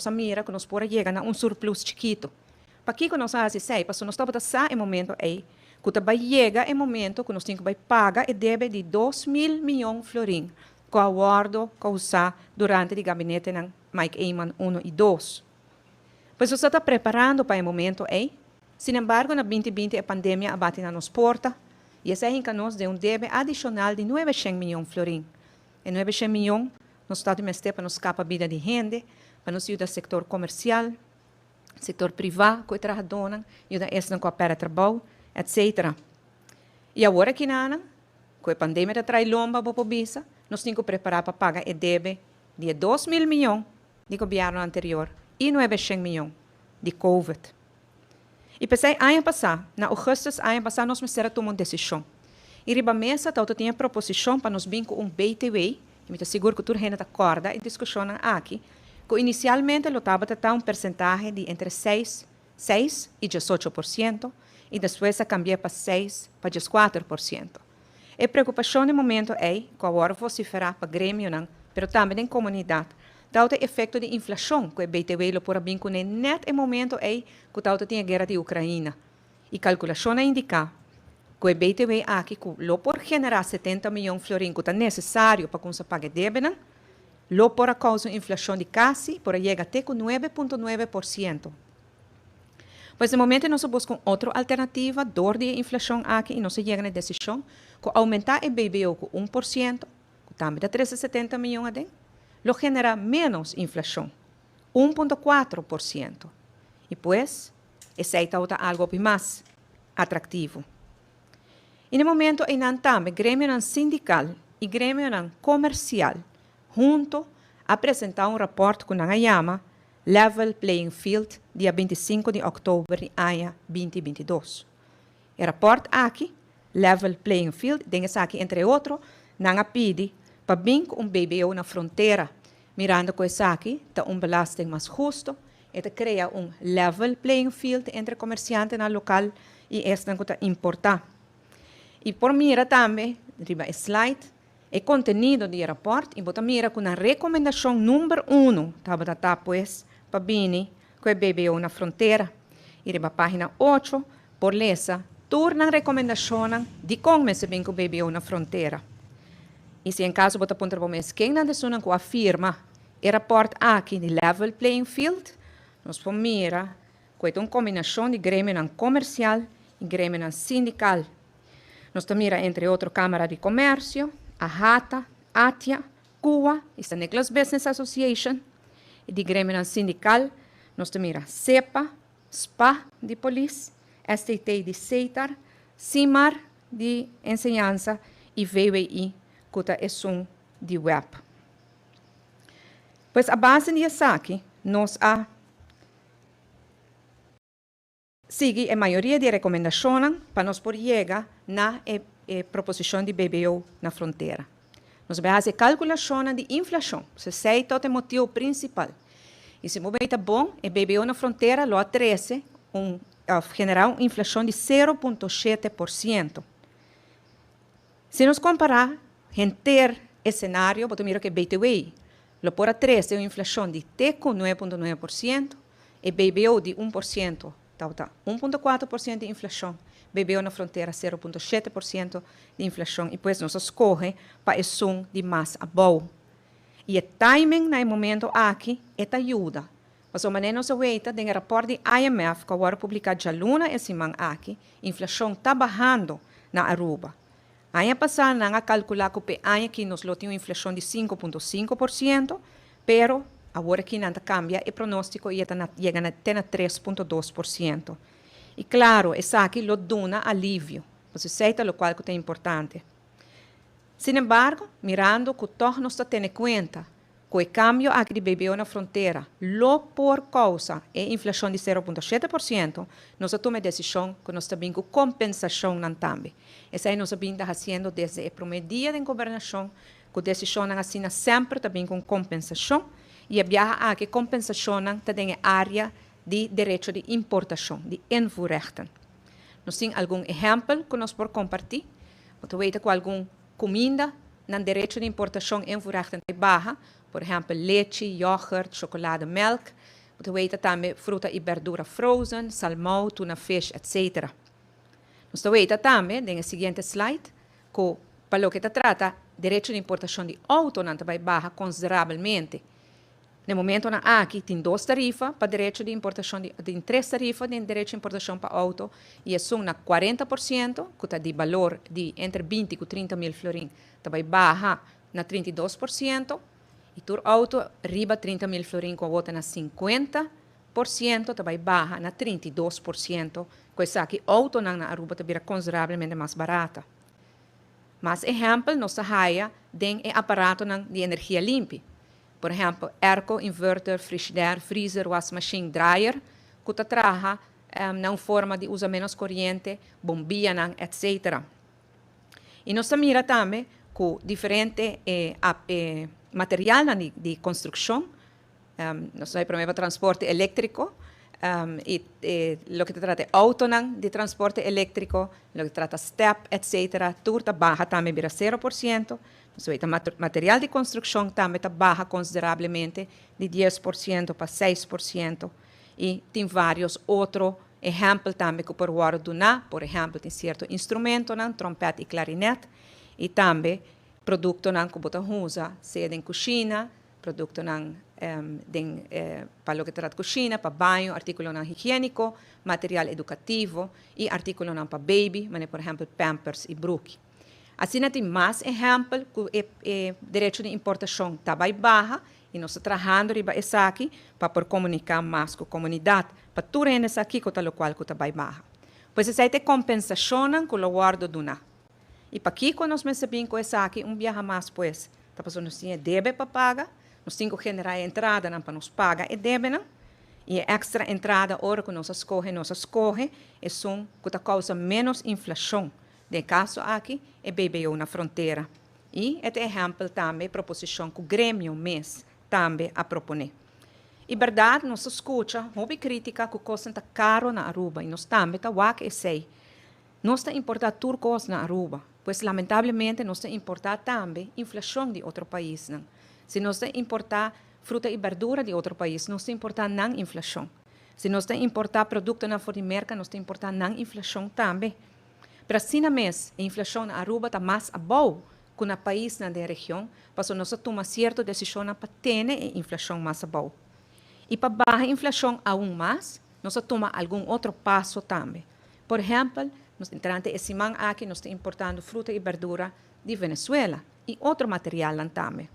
Nos a mira ku nos por a yega na un surplus chikitu. Pakiko nos a hasi esei? Pasobra nos tabata sa e momento ei ku ta bai yega e momento ku nos tin ku bai paga e debe di 2000 miyon florin ku a wòrdu kousá durante di gabinetenan Mike Eman uno i dos. Pues nos ta preparando pa e momento ei. Sinembargo na 2020 e pandemia a bati na nos porta i esei a hinka nos den un debe adishonal di 900 miyon florin. E 900 miyon nos ta di mester pa nos skapa bida di hende, pa nos yuda sektor komersial, sektor privá ku e trahadónan, yuda esnan ku a pèrdè trabou, etsetera. I awor aki nan, ku e pandemia ta trai lomba bo por bisa, nos tin ku prepará pa paga e debe di e 2000 miyon di gobièrnu anterior i 900 miyon di covid. I p'esei aña pasá, na ougùstùs aña pasá nos mester a tuma un desishon. I riba mesa tabata tin e proposishon pa nos bin ku un BTW, i mi ta sigur ku tur hende ta kòrda e diskushonnan aki, ku inisialmente lo tabata ta un persentahe di entre seis, seis, i 18%, i despues a kambi'é pa 6 pa 14%. E preokupashon den momento ei, ku a wòrdu vosiferá pa gremionan, pero tambe den komunidat, tabata e efekto di inflashon ku e BTW lo por a bin kuné nèt e momento ei ku tabata tin e guera di Ukraina. I kalkulashon a indiká ku e BTW aki ku lo por generá 70 miyon florin ku ta nesesario pa kumsa paga e debenan, lo por a kousa un inflashon di kasi por a yega te ku 9.9%. Pues den momento nos a buska un otro alternativa dor di e inflashon aki i nos a yega na e desishon ku oumentá e BBO ku 1%, ku tambe ta trese 70 miyon aden, lo generá ménos inflashon, 1.4%. I pues esei tabata algu hopi mas atraktivo. I na e momento einan tambe gremionan sindikal i gremionan komersial hunto a presentá un rapòrt ku nan a yama Level Playing Field dia 25 di òktober di aña 2022. E rapòrt aki, Level Playing Field, den esaki entre otro nan a pidi pa bin ku un BBO na frontera, mirando ku esaki ta un belasting mas husto, e ta krea un level playing field entre komersiantenan lokal i esnan ku ta importá. I por mira tambe riba e slide e kontenido di e rapòrt i bo ta mira ku nan rekomendashon number uno tabata ta pues pa bini ku e BBO na frontera. I riba página 8 por lesa tur nan rekomendashonnan dikon mester bin ku BBO na frontera. I si en kaso bo ta puntra bo mes ken nan ta esunnan ku a firma e rapòrt aki di Level Playing Field, nos por mira ku e ta un kombinashon di gremionan komersial i gremionan sindikal. Nos ta mira entre otro Kámara di Komèrsio, AHATA, ATIA, CUA i San Nicolas Business Association. I di gremionan sindikal nos ta mira SEPA, spa di polis, STT di Setar, SIMAR di enseñansa i VWI ku ta esun di web. Pues a base di esaki nos a sigui e mayoria di e rekomendashonnan pa nos por yega na e proposishon di BBO na frontera. Nos a bai hasi e kalkulashonnan di inflashon, esei ta e motibu prinsipal. I si bo bay ta bon, e BBO na frontera lo a trese un òf generá un inflashon di 0.7%. Si nos kompará henter e senario, bo ta mira ku e BTW lo por a trese un inflashon di te ku 9.9%, e BBO di 1% tabata 1.4% di inflashon, BBO na frontera 0.7% di inflashon i pues nos a skohe pa esun di mas abou. I e timing na e momento aki e ta yuda. Pasobra manera nos a weta den e rapòrt di IMF ku a wòrdu publiká djaluna e siman aki, inflashon ta bahando na Aruba. Aña pasá nan a kalkulá ku p'e aña aki nos lo tin un inflashon di 5.5%, pero awor aki nan ta kambia e pronóstiko i e ta yega na te na 3.2%. I klaro, esaki lo duna alivio, pasobra esei ta lokual ku ta importante. Sinembargo, mirando ku tòg nos ta tene kuenta ku e kambio aki di BBO na frontera lo por kousa e inflashon di 0.7%, nos a tuma e desishon ku nos ta bin ku kompensashonnan tambe. Esei nos a bin ta hasiendo desde e promé dia den gobernashon, ku desishonnan asina semper ta bin ku un kompensashon, i e biaha aki e kompensashonnan ta den e área di derecho di importashon, di invoerrechten. Nos tin algun ehèmpel ku nos por kompartí. Bo ta weta ku algun kuminda nan derecho di importashon invoerrechten ta baha. Por ehempel, lechi, yoghurt, chocolade, melk. Bo ta weta tambe fruta y berdura frozen, salmon, tuna fish, etc. Nos ta weta tambe, den e siguiente slide, cu pa loke ta trata derecho di importacion di auto nan ta bay baha considerablemente. Na momentonan aki tin dos tarifa pa derecho di importacion di, tin tres tarifa den derecho di importacion pa auto y esun na 40% cu ta di balor di entre 20 cu 30 mil florin ta bay baha na 32% y tur auto riba 30 mil florin cu awor ta na 50% ta bay baha na 32%, cu esaki autonan na Aruba ta bira considerablemente mas barata. Mas ehempel nos ta haya den e aparatonan di energia limpi. Por ehempel, airco, inverter, frigidaire, freezer, wasmachine, dryer, cu ta traha na un forma di usa menos coriente, bombianan, etc. Y nos ta mira tambe cu diferente materialnan di construccion, nos ta prome pa transporte electrico, y loke ta trata autonan di transporte electrico, loke ta trata step, etc. Tur ta baha tambe bira 0%. Nos ta material di construccion tambe ta baha considerablemente di 10% pa 6%. Y tin varios otro ehempel tambe cu por wordo duna, por ehempel, tin cierto instrumentonan, trompet y clarinet, y tambe productonan cu bo ta usa, sea den cushina, productonan den pa loke ta trata cushina, pa baño, articulonan higienico, material educativo y articulonan pa baby, manera por ehempel pampers y broek. Asina tin mas ehempel cu e derecho di importacion ta bay baha y nos ta trahando riba esaki pa por comunica mas cu comunidad, pa tur hende sa kico ta locual cu ta bay baha. Pues esey ta e compensacionnan cu lo wordo duna. Y pakico nos mester bin cu esaki un biaha mas pues? Ta pasobra nos tin e debe pa paga, nos tin cu genera e entradanan pa nos paga e debenan, y e extra entrada ora cu nos a scoge, nos a scoge esun cu ta causa menos inflacion. Den e caso aki, e BBO na frontera. Y e ta ehempel tambe proposicion cu gremio mes tambe a propone. Y berdad nos ta scucha hopi critica cu cosnan ta caro na Aruba y nos tambe ta wak esey. Nos ta importa tur cos na Aruba, pues lamentablemente nos ta importa tambe inflacion di otro paisnan. Si nos ta importa fruta y berdura di otro pais, nos ta importa nan inflacion. Si nos ta importa productonan for di Merca, nos ta importa nan inflacion tambe. Pero asina mes, e inflacion na Aruba ta mas abou cu na paisnan den region, pasobra nos a tuma cierto decisionnan pa tene e inflacion mas abou. Y pa baha inflacion aun mas, nos a tuma algun otro paso tambe. Por ehempel, nos durante e siman aki nos ta importando fruta y berdura di Venezuela y otro materialnan tambe.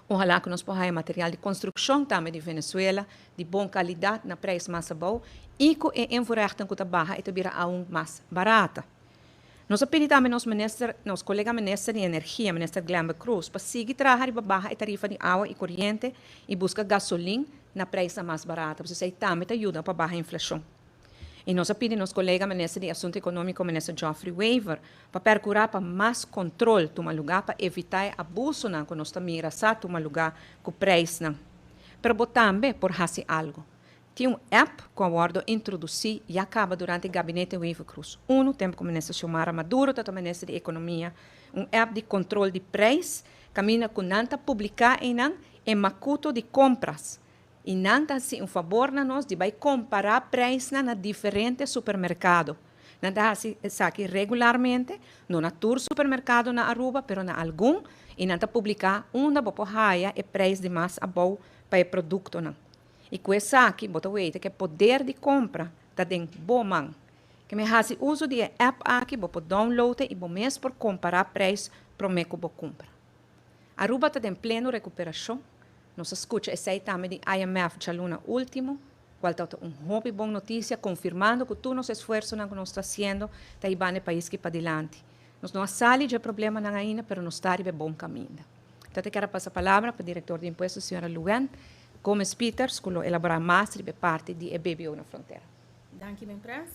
Ojalá cu nos por haya material di construccion tambe di Venezuela, di bon calidad, na prijs mas abou, y cu e invoerrechten cu ta baha e ta bira aun mas barata. Nos a pidi tambe nos minister, nos colega minister di Energia, minister Glenbert Croes, pa sigui traha riba baha e tarifa di awa y coriente y busca gasolin na prijsnan mas barata, pasobra esey tambe ta yuda pa baha inflacion. Y nos a pidi nos colega minister di Asunto Economico, minister Geoffrey Wever, pa percura pa mas control tuma lugar pa evita e abusonan cu nos ta mira sa tuma lugar cu prijsnan. Pero bo tambe por haci algo. Tin un app cu a wordo introduci ya caba durante gabinete Wever-Croes uno, tempo cu minister Xiomara Maduro ta minister di Economia, un app di control di prijs, caminda cu nan ta publica einan e macuto di compras. Y nan ta haci un favor na nos di bay compara prijsnan na diferente supermercado. Nan ta haci esaki regularmente, no na tur supermercado na Aruba, pero na algun, y nan ta publica unda bo por haya e prijs di mas abou pa e productonan. Y cu esaki bo ta weten cu e poder di compra ta den bo man. Ke men haci uso di e app aki, bo por download y bo mes por compara prijs prome cu bo cumpra. Aruba ta den pleno recuperacion. Nos a scucha esey tambe di IMF djaluna ultimo, cual ta un hopi bon noticia, confirmando cu tur nos esfuersonan cu nos ta haciendo ta hibando e pais aki padilanti. Nos no a sali di e problemanan ainda, pero nos ta riba e bon caminda. Anto ta kier a pasa palabra pa director di impuesto, señora Luen Gomez Pieters, cu lo elabora mas riba e parti di e BBO na frontera. Danki, men pres.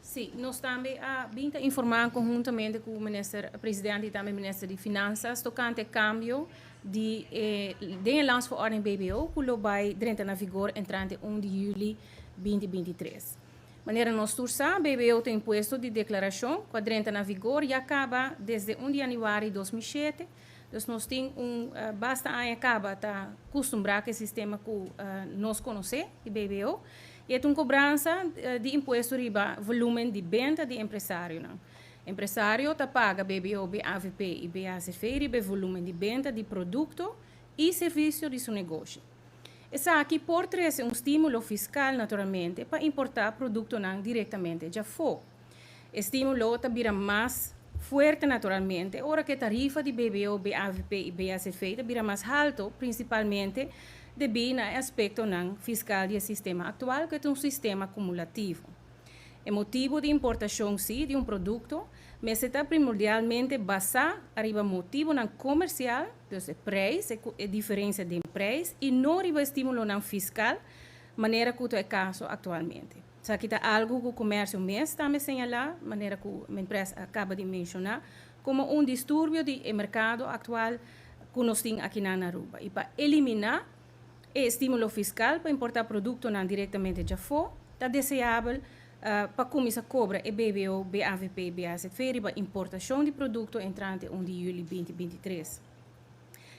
Sí, nos tambe a bin ta informá konhuntamente ku minister presidente i tambe minister di Finansas tokante e kambio di e den e Landsverordening BBO ku lo bai drenta na vigor entrante 1 di yüli 2023. Manera nos tur sa, BBO ta impuesto di deklarashon ku a drenta na vigor ya kaba desde 1 di yanüari 2007. Dus nos tin un basta aña caba ta custumbra cu e sistema cu nos conoce, di BBO. Y ta un cobransa di impuesto riba volumen di benta di empresarionan. Empresario ta paga BBO, BAVP y BAZV riba volumen di benta di producto y servicio di su negoshi. Esaki por trece un estimulo fiscal, naturalmente, pa importa productonan directamente di afo. Estimulo ta bira mas fuerte, naturalmente, ora cu e tarifa di BBO, BAVP y BAZV ta bira mas halto, principalmente debi na aspectonan fiscal di e sistema actual, cu ta un sistema cumulativo. E motibo di importacion si di un producto mester ta primordialmente basa riba motibonan comercial, dus e prijs, e diferencia di prijs, y no riba estimulonan fiscal, manera cu ta e caso actualmente. Esaki ta algo cu e comercio mes tambe a señala, manera cu e empresa a caba di menciona, como un disturbio di mercado actual cu nos tin aki na Aruba. Y pa elimina e estimulo fiscal pa importa productonan directamente di afo, ta deseabel pa cuminsa cobra e BBO, BAVP, BAZV riba importacion di producto entrante 1 di juli 2023.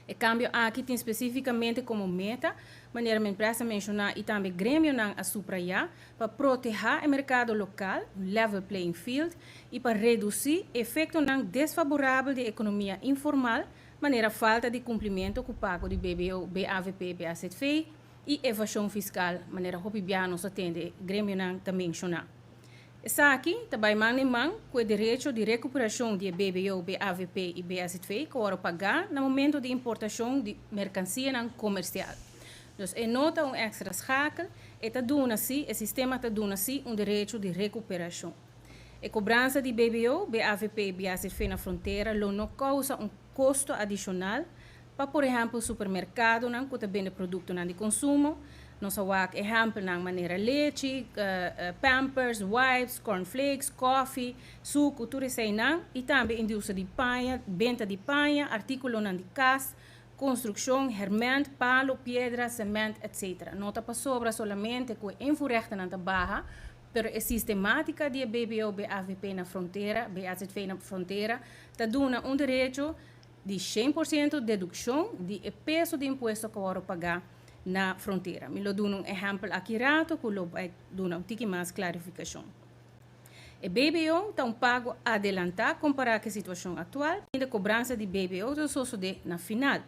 E cambio aki tin specificamente como meta, manera e empresa a menciona y tambe gremionan a subraya, pa protege e mercado local, un level playing field, y pa reduci efectonan desfavorabel di economia informal, manera falta di cumplimento cu pago di BBO, BAVP, BAZV y evasion fiscal, manera hopi biaha nos a tende gremionan ta menciona. Esaki tambe man den man cu e derecho di recuperacion di BBO, BAVP y BAZV cu a paga na momento di importacion di mercancia comercial. Dus e no ta un extra schakel, e ta duna si, e sistema ta duna si un derecho di recuperacion. E cobransa di BBO, BAVP y BAZV na frontera lo no causa un costo adicional pa, por ehempel, supermercadonan cu ta bende productonan di consumo. Nos a wak ehempelnan manera lechi, Pampers, wipes, cornflakes, coffee, suco, tur eseynan, y tambe industria di paña, benta di paña, articulonan di cas, construccion, herment, palo, piedra, cement, etc. No ta pasobra solamente cu invoerrechten ta baha, pero e sistematica di BBO, BAVP na frontera, BAZV na frontera, ta duna un derecho di 100% deduccion di peso di impuesto cu a paga na frontera. Mi lo duna un ehempel aki rato, cu lo bay duna un tiki mas clarificacion. E BBO ta un pago adelanta compara cu e situacion actual, y e cobransa di BBO ta sucede na final.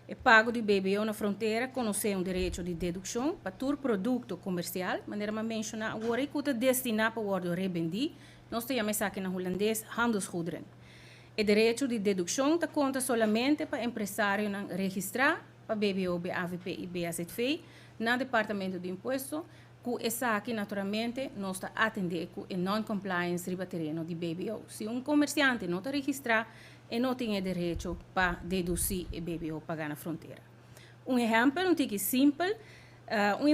E pago di BBO na frontera conoce un derecho di deduccion pa tur producto comercial, manera mi a menciona awor, cu ta destina pa wordo rebendi, nos ta yama esaki na Hulandes handelsgoederen. E derecho di deduccion ta conta solamente pa empresarionan registra pa BBO, BAVP y BAZV na Departamento di Impuesto, cu esaki naturalmente nos ta atende cu e non-compliance riba tereno di BBO. Si un comerciante no ta registra, e no tin derecho pa deduci e BBO paga na frontera. Un ehempel, un tiki simpel, un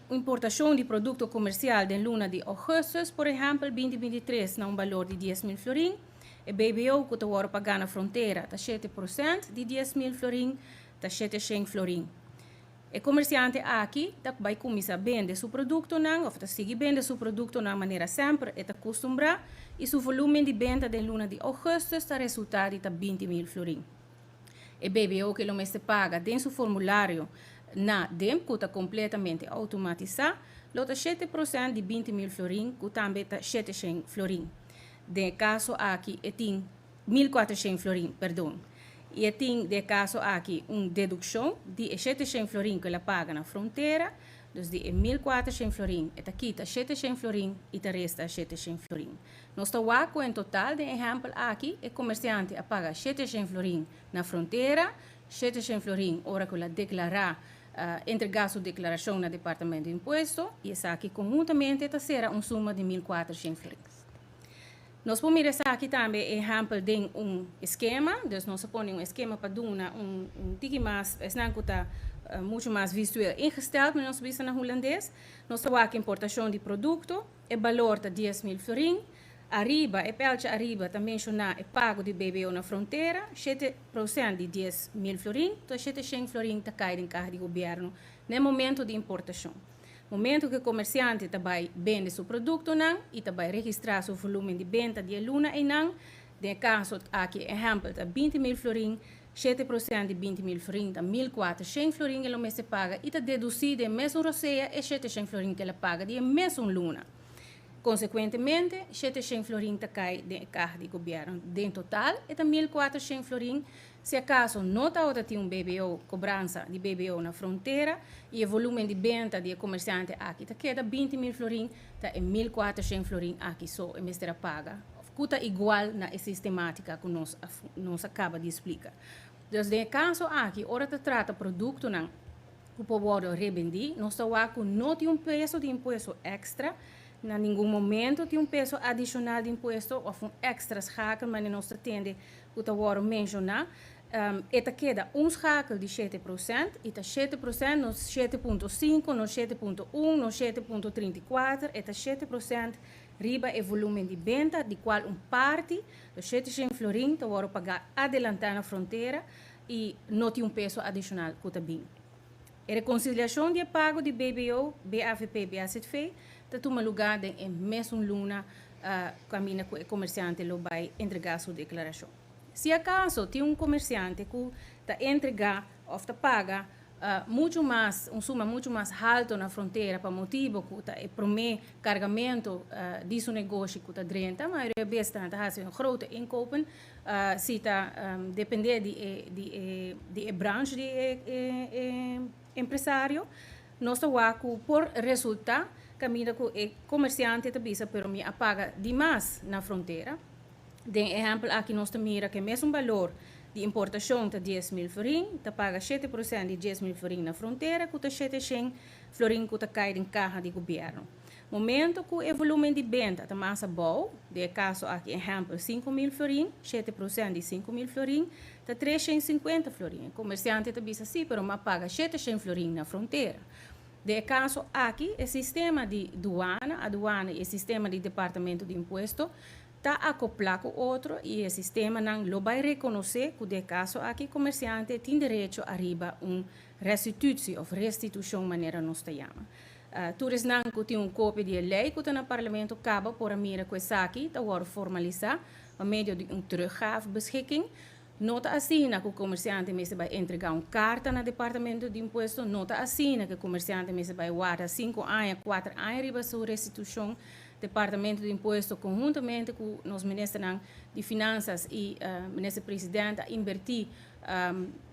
importacion di producto comercial den luna di augustus, por ehempel, 2023, na un balor di 10 mil florin, e BBO cu ta wordo paga na frontera ta 7% di 10 mil florin, ta 700 florin. E comerciante aki ta bay cuminsa bende su productonan, of ta sigui bende su productonan manera semper e ta acostumbra, y su volumen di benta den luna di augustus ta resulta di 20 mil florin. E BBO cu e lo mester paga den su formulario na DIMP, cu ta completamente automatisa, lo ta 7% di 20 mil florin, cu tambe ta 700 florin. Den caso aki, e tin 1.400 florin, perdon. Y tin, den caso aki, un deduccion di 700 florin cu el a paga na frontera, dus di 1.400 florin, e ta kita 700 florin y ta resta 700 florin. Nos ta wak en total, den ehempel aki, e comerciante a paga 700 florin na frontera, 700 florin ora cu el a declara, entrega su declaracion na Departamento di Impuesto, y esaki conhuntamente ta sera un suma di 1.400 florin. Nos por mira aki tambe ehempel di un skema, dus nos a pone un skema pa duna un tiki mas, esnan ta mucho mas visueel ingesteld, mas nos bisa na Hulandes. Nos ta wak importacion di producto, e balor ta 10 mil florin, ariba, e pijltje ariba ta menciona e pago di BBO na frontera, 7% di 10 mil florin, anto 700 florin ta cay den caha di gobierno na momento di importacion. Momento cu e comerciante ta bay bende su productonan y ta bay registra su volumen di benta di luna ey nan, den caso aki ehempel ta 20 mil florin. 7% di 20 mil florin ta 1400 florin e lo mester paga i ta dedusí den mesun rosea e 700 florin ku el a paga di mesun luna. Konsekuentemente, 700 florin ta kai den kaha di gobièrnu. Den total, ta 1400 florin. Si akaso no tabatin un BBO, kobransa di BBO na frontera, i e volúmen di benta di komersiante aki ta keda 20 mil florin, ta 1400 florin aki so e mester a paga. Ku ta igual na e sistemátika ku nos a kaba di splika. Dus den kaso aki, ora ta trata produktonan ku por rebendí, nos ta no tin un peso di impuesto èkstra, na ningun momento tin un peso adishonal di impuesto òf un èkstra schakel, ma nos ta tende ku ta menshoná. E ta keda un schakel di 7%, i ta 7%, no 7,5, no 7,1, no 7,34, e ta 7% riba e volúmen di benta, di kual un parti, di 700 florin, ta paga adelantá na frontera i no tin un peso adishonal ku ta bin. E rekonsiliashon di pago di BBO, BAVP, BAZV, ta tuma lugá den mesun luna kaminda ku e komersiante lo bai entregá su deklarashon. Si akaso tin un komersiante ku ta entregá òf ta paga muchu mas, un suma muchu mas haltu na frontera pa motibu ku ta e promé kargamentu di su negoshi ku ta drenta, ma e bes ta hasi un grote inkopen, si ta dependé di e branche di e empresario, nos ta por resultá kaminda ku e komersiante ta bisa, pero mi a paga demas na frontera. Den ehèmpel aki nos mira ku e mesun balor di importashon ta 10 mil florin, ta paga 7% di 10 mil florin na frontera, ku ta 700 florin ku ta kai den kaha di gobièrnu. Momento ku e volúmen di benta ta mas abou, den kaso aki ehèmpel 5 mil florin, 7% di 5 mil florin, ta 350 florin. Komersiante ta bisa sí, pero m'a paga 700 florin na frontera. Den kaso aki, e sistema di duana, aduana i e sistema di departamento di impuesto, ta akoplá ku otro i e sistemanan lo bai rekonosé ku den kaso aki komersiante tin derecho ariba un restitutie òf restitushon, manera nos ta yama. Tur esnan ku tin un kopia di lei ku ta na parlamento kaba por mira ku esaki ta wòrdu formalisá pa medio di un teruggaafbeschikking. No ta asina ku e komersiante mester bai entregá un karta na departamento di impuesto, no ta asina ku e komersiante mester bai warda 5 aña, 4 aña riba su restitushon. Departamento di impuesto konhuntamente ku nos minister di Finansa i minister presidente a invertí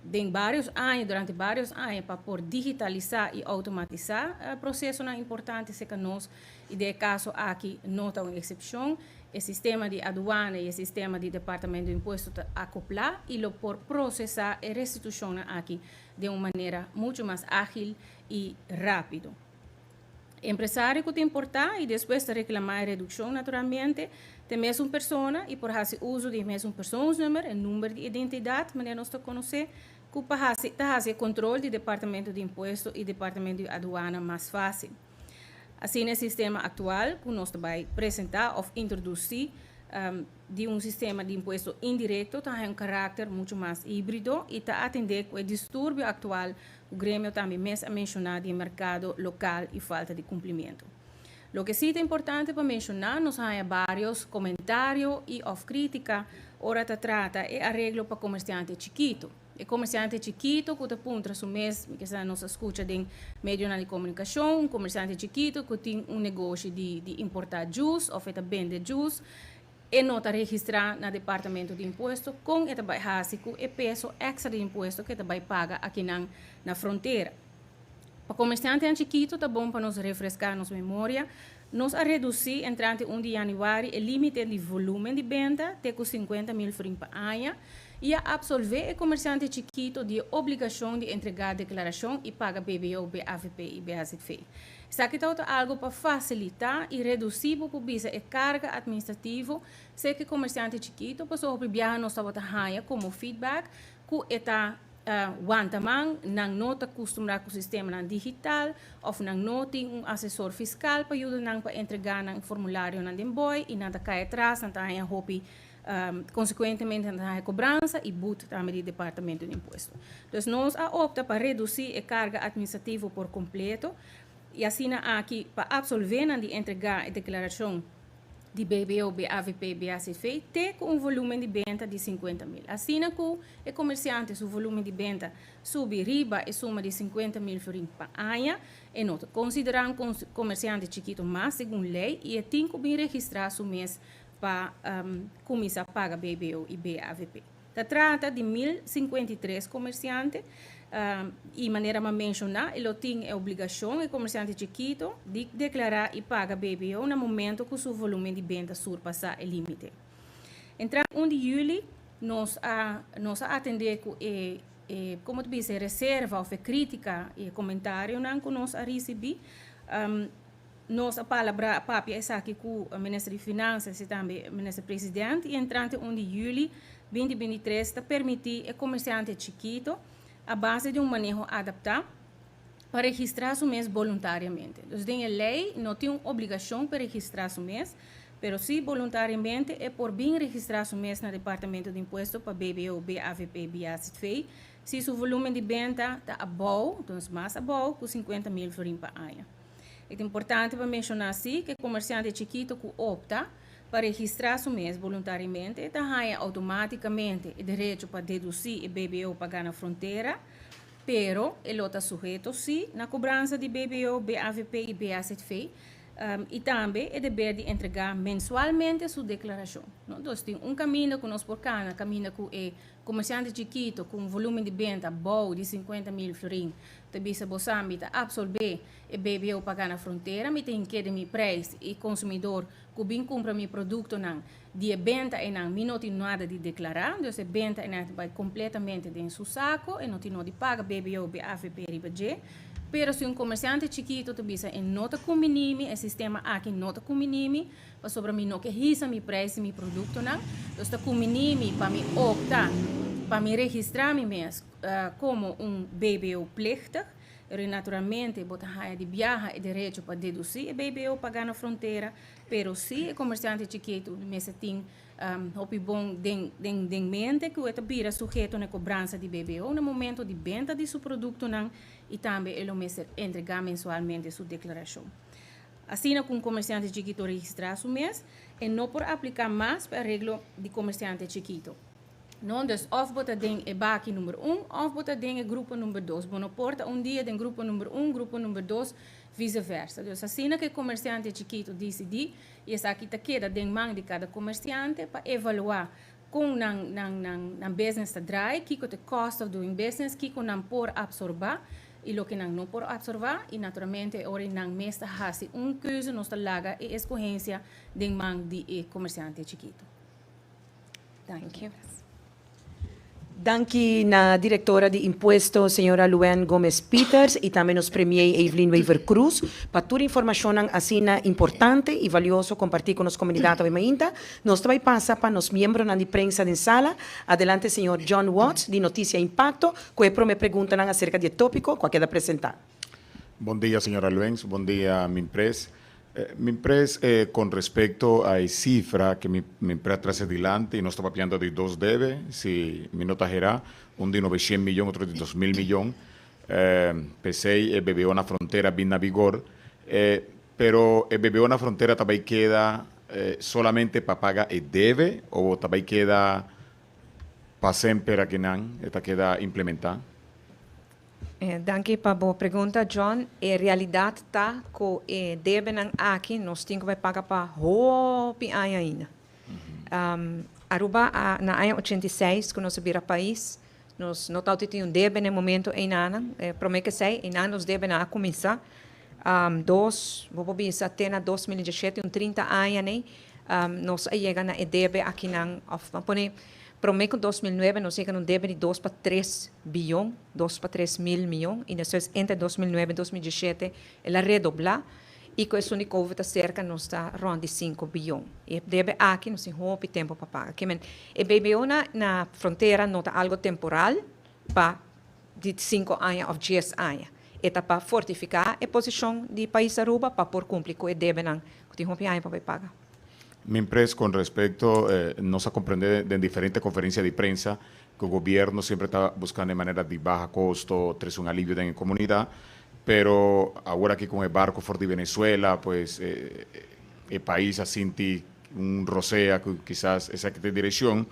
den vários aña, durante vários aña, pa por digitalisá i outomatisá prosesonan importante serka nos, i den kaso aki no ta un eksepshon. E sistema di aduana i e sistema di departamento di impuesto ta akoplá i lo por prosesá e restitushon aki di un manera muchu mas ágil i rápido. Empresario ku ta importá i despues ta reklamá redukshon, naturalmente, ta mesun persona i por hasi uso di mesun persoonsnummer, e number di identidat, manera nos ta konosé, ku pa hasi, ta hasi kontròl di departamento di impuesto i departamento di aduana mas fásil. Asina, e sistema aktual ku nos ta bai presentá òf introdusí di un sistema di impuesto indirekto tin un karakter muchu mas híbrido i ta atendé ku e disturbio aktual ku gremio tambe mes a menshoná di merkado lokal i falta di kumplimentu. Loke sí ta importante pa menshoná, nos tin vários komentario i òf krítika ora ta trata e areglo pa komersiante chikitu. E komersiante chikitu ku ta puntra su mes, ku nos skucha den medio di komunikashon, un komersiante chikitu ku tin un negoshi di importá juice òf ta bende juice, e no ta registrá na departamento di impuesto, kon e ta bai hasi ku e peso èkstra di impuesto ku e ta bai paga aki na frontera. Pa komersiante chikitu, ta bon pa nos refreská nos memoria. Nos a redusí entrante 1 di yanüari e límite di volúmen di benta te ku 50 mil florin pa aña i a apsolvé e komersiante chikitu di obligashon di entregá deklarashon i paga BBO, BAVP i BAZV. Esaki ta algu pa fasilitá i redusí e karga atministrativo, serka komersiante chikitu, pasobra biaha nos tabata haña komo feedback ku e ta wanta man, nan no ta kustumbrá ku sistema digital òf nan no tin un asesor fiskal pa yuda nan pa entregá nan formulario nan den BOI i nan ta kai atras, nan ta hopi konsekuentemente nan ta kobransa i boete tambe di departamento di impuesto. Dus nos a opta pa redusí e karga atministrativo por kompleto i asina aki pa apsolvé nan di entregá e deklarashon. Di BBO, BAVP, BACV, te ku un volúmen di benta di 50 mil. Asina ku e komersiante su volúmen di benta subi riba e suma di 50 mil florin pa aña, e no ta konsiderá un komersiante chikitu mas segun lei i e tin ku bin registrá su mes pa kuminsá paga BBO i BAVP. Ta trata di 1053 komersiante i, manera m'a menshoná, e lo tin e obligashon, e komersiante chikitu, di deklará i paga BBO na momento ku su volúmen di benta surpasá e límite. Entrante 1 di yüli nos a atendé ku e, kon ta bisa, reserva òf e krítika i komentarionan ku nos a risibí. Nos a palabra papia esaki ku minister di Finansa i tambe minister presidente i entrante 1 di yüli 2023 ta permití e komersiante chikitu, a base di un maneho adaptá, pa registrá su mes boluntariamente. Anto, den lei no tin un obligashon pa registrá su mes, pero si boluntariamente e por bin registrá su mes na Departamento di Impuesto pa BBO, BAVP, BAZV, si su volúmen di benta ta abou, anto mas abou ku 50 mil florin pa aña. Ta importante pa menshoná asina ku e komersiante chikitu ku opta pa registrá su mes boluntariamente ta haña outomátikamente e derecho pa dedusí e BBO pagá na frontera, pero e lo ta suheto sí na kobransa di BBO, BAVP i BAZV i tambe e deber di entregá mensualmente su deklarashon. No? Anto, tin un kaminda ku nos por kana, kaminda ku e komersiante chikitu ku un volúmen di benta bou di 50 mil florin, ta bisa: "Bo sa, mi ta apsorbé e BBO pagá na frontera, mi tin ku mi preis i konsumidó ku bin kumpra mi produktonan di e benta einan, mi no tin nada di deklará." Anto e benta einan bai kompletamente den su sako i no tin no di paga BBO, BAVP riba dje. Pero si un komersiante chikitu ta bisa: "E no ta kumbiní mi, e sistema aki no ta kumbiní mi, pasobra mi no ke hisa mi preis di mi produktonan, anto ta kumbiní mi pa mi opta pa mi registrá mi mes komo un BBO plichtig", pero naturalmente bo ta haya di biaha e derecho pa dedusí e BBO pagá na frontera. Pero si e komersiante chikitu mester tin hopi bon den mente ku e ta bira suheto na kobransa di BBO na momento di benta di su produktonan i tambe e lo mester entregá mensualmente su deklarashon. Asina ku un komersiante chikitu registrá su mes, e no por apliká mas pa areglo di komersiante chikitu. No, dus òf bo ta den e baki number 1, òf bo ta den e grupo number 2. Bo no por ta un dia den grupo number 1, grupo number 2, vice-versa. Dus asina ku e komersiante chikitu disidí, i esaki ta keda den man di kada komersiante pa evaluá kon nan nan nan nan business ta draai, kiko the cost of doing business, kiko nan por apsorbé i loke nan no por apsorbé, i naturalmente ora nan mes ta hasi un keuze, nos ta laga e eskohensia den man di e komersiante chikitu. Thank you. Danki na direktora di impuesto, señora Luan Gomez Peters, i tambe nos premier Evelyn Wever Cruz, pa tur informashon asina importante i valioso kompartí ku nos komunidat ainda. Nos tambe ta pasa pa nos miembronan di prensa den sala. Adelante, señor John Watts, di Noticia Impacto, ku e promé pregunta aserka di e tópiko ku a keda presentá. Bon dia, señora Luens. Bon dia, Minpres. Minpres, con respecto a e sifra ku Minpres a trese dilanti, nos ta papiando di dos debe, si mi no ta erá, un di 900 mion, otro di 2 mil mion. P'esei, e BBO na frontera a bin na vigor, pero e BBO na frontera tambe ta keda solamente pa paga e debe òf tambe ta keda pa semper akinan, ta keda implementá? Danki pa e pregunta, John. E realidat ta ku e debenan aki nos tin ku paga pa hopi aña ainda. Aruba a, na aña 86, ku nos a bira pais, nos no tabatin un debe na momento einan, promé ku esei, einan nos debenan a kuminsá. Dos, bo por bisa, te na 2017, un 30 aña, ne? Nos a yega na e debe akinan, òf, ban pone, promé ku 2009 nos a yega na un debe di 2 pa 3 bion, 2 pa 3 mil mion, i despues entre 2009 i 2017 el a redoblá, i ku esun di COVID ta serka nos ta rònt di 5 bion. E debe aki nos tin hopi tempu pa paga. Ke men, e BBO na frontera no ta algu temporal pa di 5 aña òf 10 aña. E ta pa fortifiká e posishon di pais Aruba pa por kumpli ku e debenan ku tin hopi aña pa paga. Minpres, con respecto, nos a komprondé den diferente konferensia di prensa ku gobièrnu semper ta buskando manera di baha kosto, trese un alivio den komunidat, pero awor aki ku e barko for di Venezuela, pues e pais a sinti Un rosea ku kisas esaki ta e direkshon,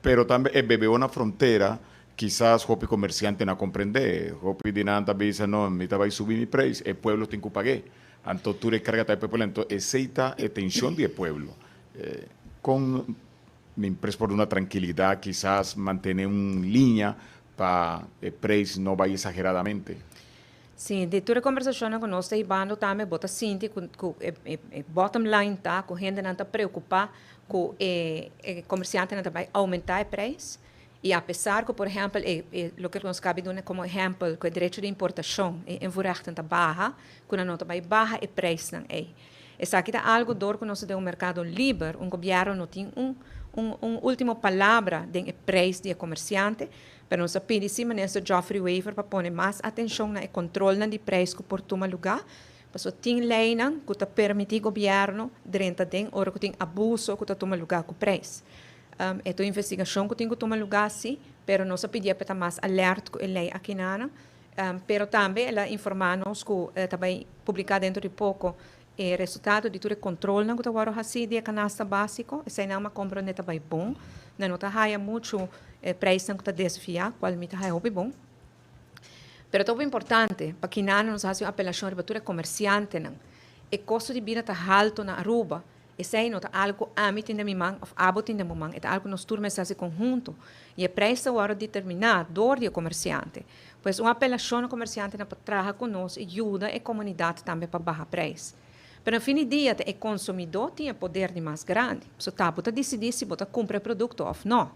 pero tambe e BBO na frontera kisas hopi komersiante no a komprendé. Hopi di nan ta bisa no, mi ta bai subi mi preis, e pueblo tin ku pag'é. Anto tur e karga ta e pueblo, anto esei ta e tenshon di e pueblo. Kon Minpres por duna trankilidat, kisas mantené un liña pa e preis no bai esageradamente? Sí, di tur e kombersashonnan ku nos ta hibando tambe bo ta sinti ku ku e e bottom line ta ku hendenan ta preokupá ku e e komersiantenan ta bai oumentá e preis i apesar ku por ehèmpel e e loke nos kabi duna komo ehèmpel ku e derecho di importashon e invoerrechten ta baha ku nan no ta bai baha e preisnan ei. Esaki ta algu dor ku nos ta den un merkado liber, un gobièrnu no tin un un un último palabra den e preis di e komersiante. Pero nos a pidi si Minister Geoffrey Wever pa pone mas atencion na e controlnan di prijs cu por tuma luga, pasobra tin leynan cu ta permiti gobierno drenta den ora cu tin abuso cu ta tuma luga cu prijs. E ta un investigacion cu tin cu tuma luga si, pero nos a pidié pa e ta mas alert cu e ley akinana. Pero tambe el a informa nos cu ta bay publica dentro di poco E resultado di tur e controlnan cu ta worde haci di e canasta basico, eseinan mi a comprende ta bay bon. Nan no ta haya mucho prijsnan cu ta desvia, cual mi ta haya hopi bon. Pero ta hopi importante pa kinan nos haci un apelacion riba tur e comerciantenan. E costo di bida ta halto na Aruba. Esei no ta algo cu ami tin den mi man of abo tin den bo man, e ta algo cu nos tur mester haci conhunto. Y e prijs ta worde determina door di e comerciante. Pues un apelacion na comerciantenan pa traha cu nos y yuda e comunidad tambe pa baha prijs. Pero na fin di dia ta e consumidor tin e poder di mas grandi. So ta bo ta dicidi si bo ta cumpra e producto of no.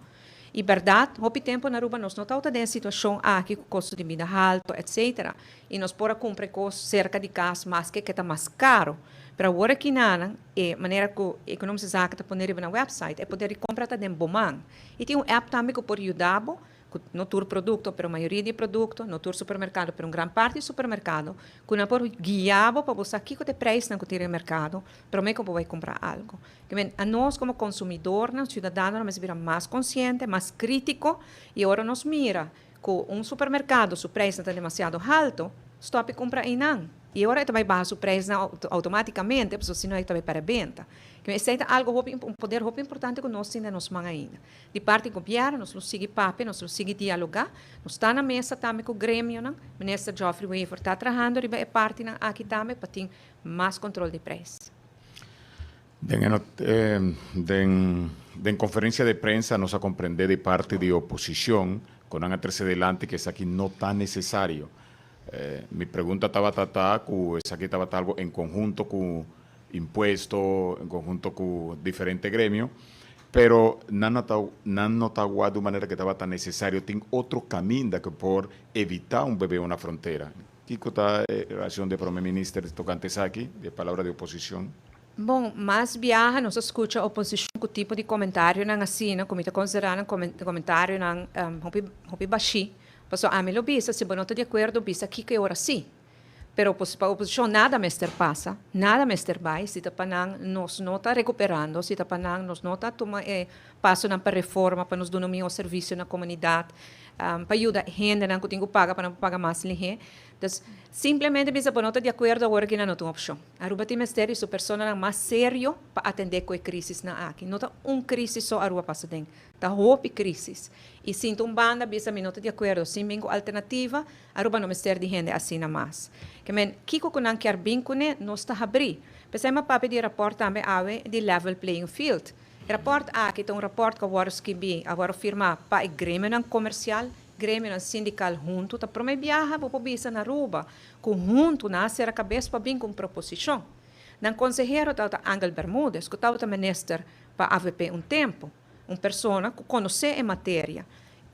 Y berdad, hopi tempo na Aruba nos no tawata den e situacion aki cu costo di bida halto etc. Y nos por a cumpra e cos cerca di cas maske ke ta mas caro. Pero awor aki nanan, e manera cu Economische Zaken ta pone riba nan website, e poder di compra ta den bo man. Y tin un app tambe cu por yuda bo, cu no tur producto, pero mayoria di e producto, no tur supermercado, pero un gran parti di supermercado, cu nan por guia bo pa bo sa kico ta e prijsnan cu tin riba e mercado prome cu bo bay cumpra algo. Ke men, anos como consumidornan, ciudadanonan mester bira mas consciente, mas critico, y ora nos mira cu un supermercado su prijsnan ta demasiado halto, stop y cumpra eynan. Y ora e ta bay baha su prijsnan automaticamente, pasobra si no e ta bay para benta. Ke men, esey ta algo hopi, un poder hopi importante cu nos tin den nos man ainda. Di parti gobierno nos lo sigui papia, nos lo sigui dialoga. Nos ta na mesa tambe cu gremionan. Minister Geoffrey Wever ta trahando riba e partinan aki tambe pa tin mas control di prijs. Den den den conferencia de prensa nos a comprende di parti di oposicion cu nan a trece delante cu esaki no ta necesario. Mi pregunta tabata ta cu esaki tabata algo en conhunto cu impuesto, en conhunto cu diferente gremio, pero nan no ta nan no ta wak di un manera cu tabata necesario. Tin otro caminda cu por evita un bebeo na frontera. Kiko ta e reaccion di e Prome Minister tocante esaki, di e palabra di oposicion? Bon, mas biaha nos a scucha oposicion cu tipo di comentarionan asina, cu mi ta considera nan comentarionan hopi hopi bashi. Pasobra ami lo bisa, si bo no ta di acuerdo, bisa kiko e ora si. Pero pa oposicion nada mester pasa, nada mester bay, si ta pa nan nos no ta recuperando, si ta pa nan nos no ta tuma e pasonan pa reforma, pa nos duna un miho servicio na comunidad, pa yuda hendenan cu tin cu paga pa nan por paga mas lihé. Dus, simplemente bisa bo no ta di acuerdo awor aki nan no ta un opcion. Aruba tin mester di su personanan mas serio pa atende cu e crisisnan aki. No ta un crisis so Aruba pasa den, ta hopi crisis. Y sinta un banda bisa mi no ta di acuerdo, sin bin cu alternativa, Aruba no mester di hende asina mas. Ke men, kiko cu nan kier bin cune, nos ta habri. P'esei mi a papia di e rapport tambe awe di level playing field. E rapòrt aki ta un rapòrt ku a wòrdu skibí, a wòrdu firmá pa e gremionan komersial, gremionan sindikal huntu. Ta promé biaha bo por bisa na Aruba ku huntu nan a sera kabes pa bin ku un proposishon. Nan konsehero tabata Angel Bermudez ku tabata minister pa avp un tempu, un persona ku konosé e materia.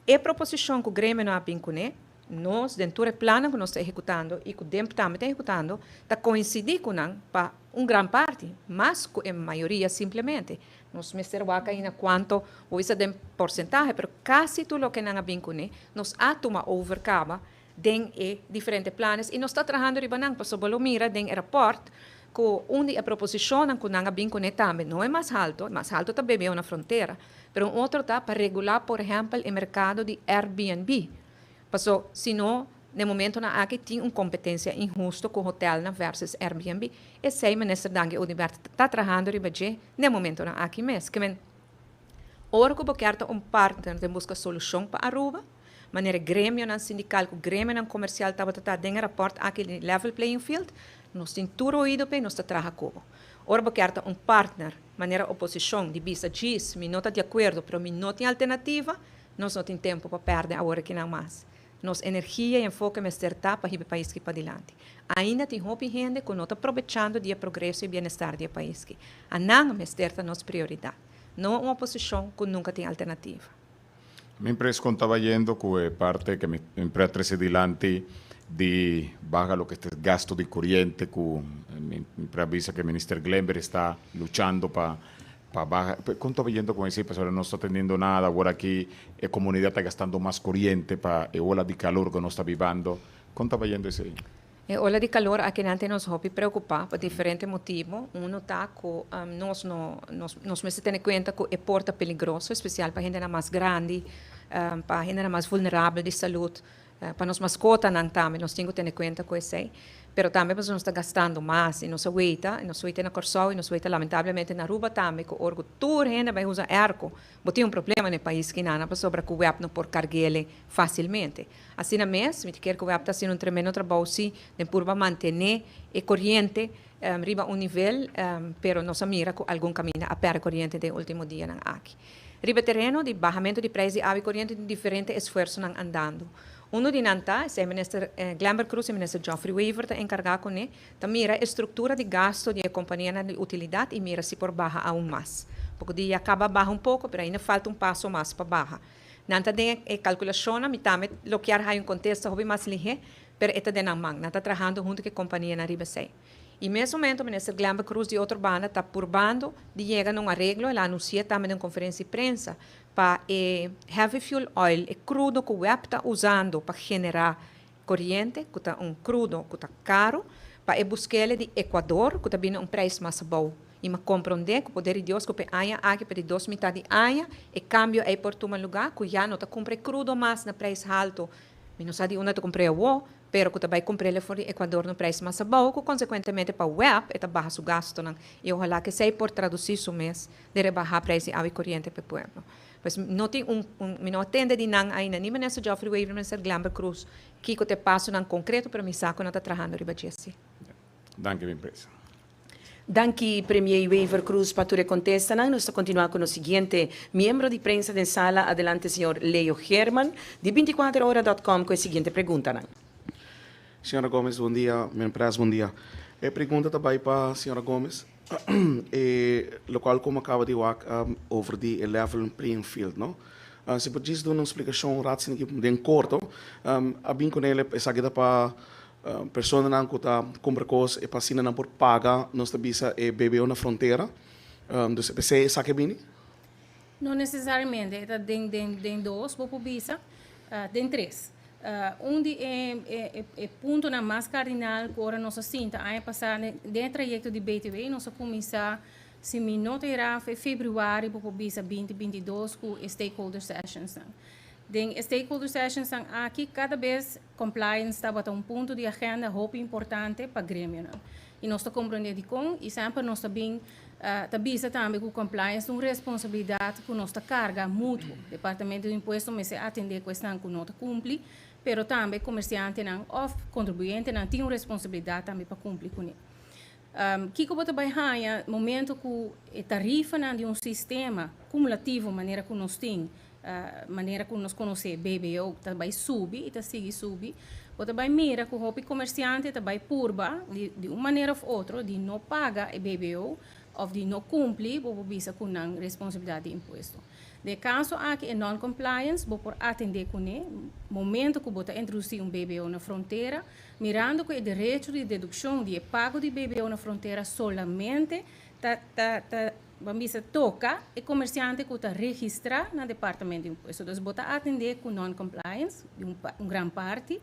E proposishon ku gremionan a bin kuné, Nos, den tur e plannan ku nos ta ehekutando i ku DEMP tambe ta ehekutando, ta koinsidí ku nan pa un gran parti, mas ku e mayoria simplemente. Nos mester wak ainda kuanto bo bisa den porsentahe, pero kasi tur loke nan a bin kuné, nos a tuma over kaba den e diferente planes i nos ta trahando riba nan, pasobra bo lo mira den e rapòrt ku un di e proposishonnan ku nan a bin kuné tambe no e mas halto, e mas halto ta BBO na frontera, pero un otro ta pa regulá por ehèmpel e merkado di Airbnb. Paso si no, Na momentonan aki tin un competencia inhusto cu hotelnan versus Airbnb. Esey Minister Dangui Oduber ta trahando riba dje na momentonan aki mes. Kemen ora cu bo kier ta un partner den busca solucion pa Aruba, manera gremionan sindical cu gremionan comercial tabata ta den e rapport aki di level playing field, nos tin tur oido p'e y nos ta traha cu bo. Ora bo kier ta un partner, manera oposicion di bisa djis mi no ta di acuerdo pero mi no tin alternativa, nos no tin tempo pa perde awor akinan mas. Nos energia y enfoke mester ta pa hiba e pais ki padilanti. Ainda tin hopi hende cu no ta probechando di e progreso y bienestar di e pais ki. Anan mester ta nos prioridad, no un oposicion cu nunca tin alternativa. Mi pres con ta bayendo cu e parte cu mi pre a trece dilanti di baha loke ta gasto di coriente cu mi pre a bisa cu Minister Glenbert esta luchando pa pa baha. Con ta bayendo con esey pasobra no sta teniendo nada awor aki e comunidad ta gastando mas coriente pa e ola di calor cu nos ta bibando. Con ta bayendo esey? E ola di calor aki nan tin nos hopi preocupa pa diferente motibo. Uno ta cu nos no nos nos mester tene cuenta cu e por ta peligroso, especial pa hendenan mas grandi, pa hendenan mas vulnerabel di salud, pa nos mascotanan tambe nos tin cu tene cuenta cu esey. Pero tambe pasobra nos ta gastando mas y nos a weita, y nos weita na Corsou y nos weita lamentablemente na Aruba tambe cu ora cu tur hende bay usa airco, bo tin un problema na e pais kinana pasobra cu web no por carguele facilmente. Asina mes, mi ta kier ku web ta hasiendo un tremendo trabou si den purba mantené e koriente riba un nivel, pero nos a mira ku algun kaminda a pèrdè koriente den e último dianan aki. Riba e tereno di bahamentu di preis di awa i koriente tin diferente esfuersonan andando. Unu di nan ta, esei Minister Glenbert Croes i Minister Geoffrey Wever ta enkargá kuné, ta mira e struktura di gasto di e kompanianan di utilidat i mira si por baha aun mas. Poko dia kaba a baha un poko, pero ainda falta un paso mas pa baha. Nan ta den e kalkulashonnan, mi tambe lo kier haya un kontesta hopi mas lihé, pero e ta den nan man. Nan ta trahando huntu ku e kompanianan riba esei. I mes momento Minister Glenbert Croes di otro banda ta purbando di yega na un areglo, el a anunsi'é tambe den un konferensia di prensa, pa e heavy fuel oil, e krudo ku web ta usando pa generá koriente, ku ta un krudo ku ta karu, pa e busk'el di Ecuador, ku ta bini un preis mas abou. I m'a komprondé ku poder di Dios ku p'e aña aki, p'e di dos mitá di aña, e kambio ei por tuma lugá, ku ya no ta kumpra e krudo mas na preis haltu. Mi no sa di unda ta kumpr'é awó, pero ku ta bai kumpr'el for di Ecuador na un preis mas abou, ku konsekuentemente pa web e ta baha su gastunan. I ohalá ku esei por tradusí su mes den rebahá preis di awa i koriente p'e pueblo. Pues no tin un, un, mi no a tende di nan ainda, ni Minister Geoffrey Wever, ni Minister Glenbert Croes, kiko ta e pasonan konkreto, pero mi sa ku nan ta trahando riba dje si. Danki mi presa. Danki Premier Wever Croes pa tur e kontestanan. Nos ta kontinuá ku nos siguiente miembro di prensa den sala. Adelante señor Leo Geerman di bintikuater ora dot com ku e siguiente preguntanan. Señora Gomez bon dia. Mi pres bon dia. E pregunta ta bai pa señora Gomez. E lokual ku mi a kaba di wak over di e level playing field no. Si por djis duna un splikashon ratsin aki den korto. A bin kunele esaki ta pa Personanan ku ta kumpra kos e pa asina nan por paga nos ta bisa e BBO na frontera. Dus p'esei esaki a bini? No nesesariamente, e ta den den den dos bo por bisa, den tres. Un di e e e puntonan mas kardinal ku ora nos a sinta aña pasá den e trayekto di BTW nos a kuminsá si mi no ta erá fe febrüari bo por bisa binti 22 ku e stakeholder sessionsnan. Den e stakeholder sessionsnan aki kada bes Compliance tabata un punto di agenda hopi importante pa gremionan. Y nos ta comprende dicon y semper nos ta bin ta bisa tambe cu compliance ta un responsabilidad cu nos ta carga mutuo. Departamento di Impuesto mester atende cu esnan cu no ta cumpli, pero tambe comerciantenan of contribuyentenan tin un responsabilidad tambe pa cumpli cune. Kico bo ta bay haya momento cu e tarifanan di un sistema cumulativo manera cu nos tin Manera ku nos konosé BBO ta bai subi i ta sigui subi, bo ta bai mira ku hopi komersiante ta bai purba di di un manera òf otro di no paga e BBO òf di no kumpli bo por bisa ku nan responsabilidat di impuesto. Den e kaso aki e non-compliance bo por atendé kuné momento ku bo ta introdusí un BBO na frontera, mirando ku e derecho di dedukshon di e pago di BBO na frontera solamente ta ta ta Ban bisa toca e comerciante cu ta registra na Departamento di Impuesto. Dus bo ta atende cu non-compliance di un un gran parti.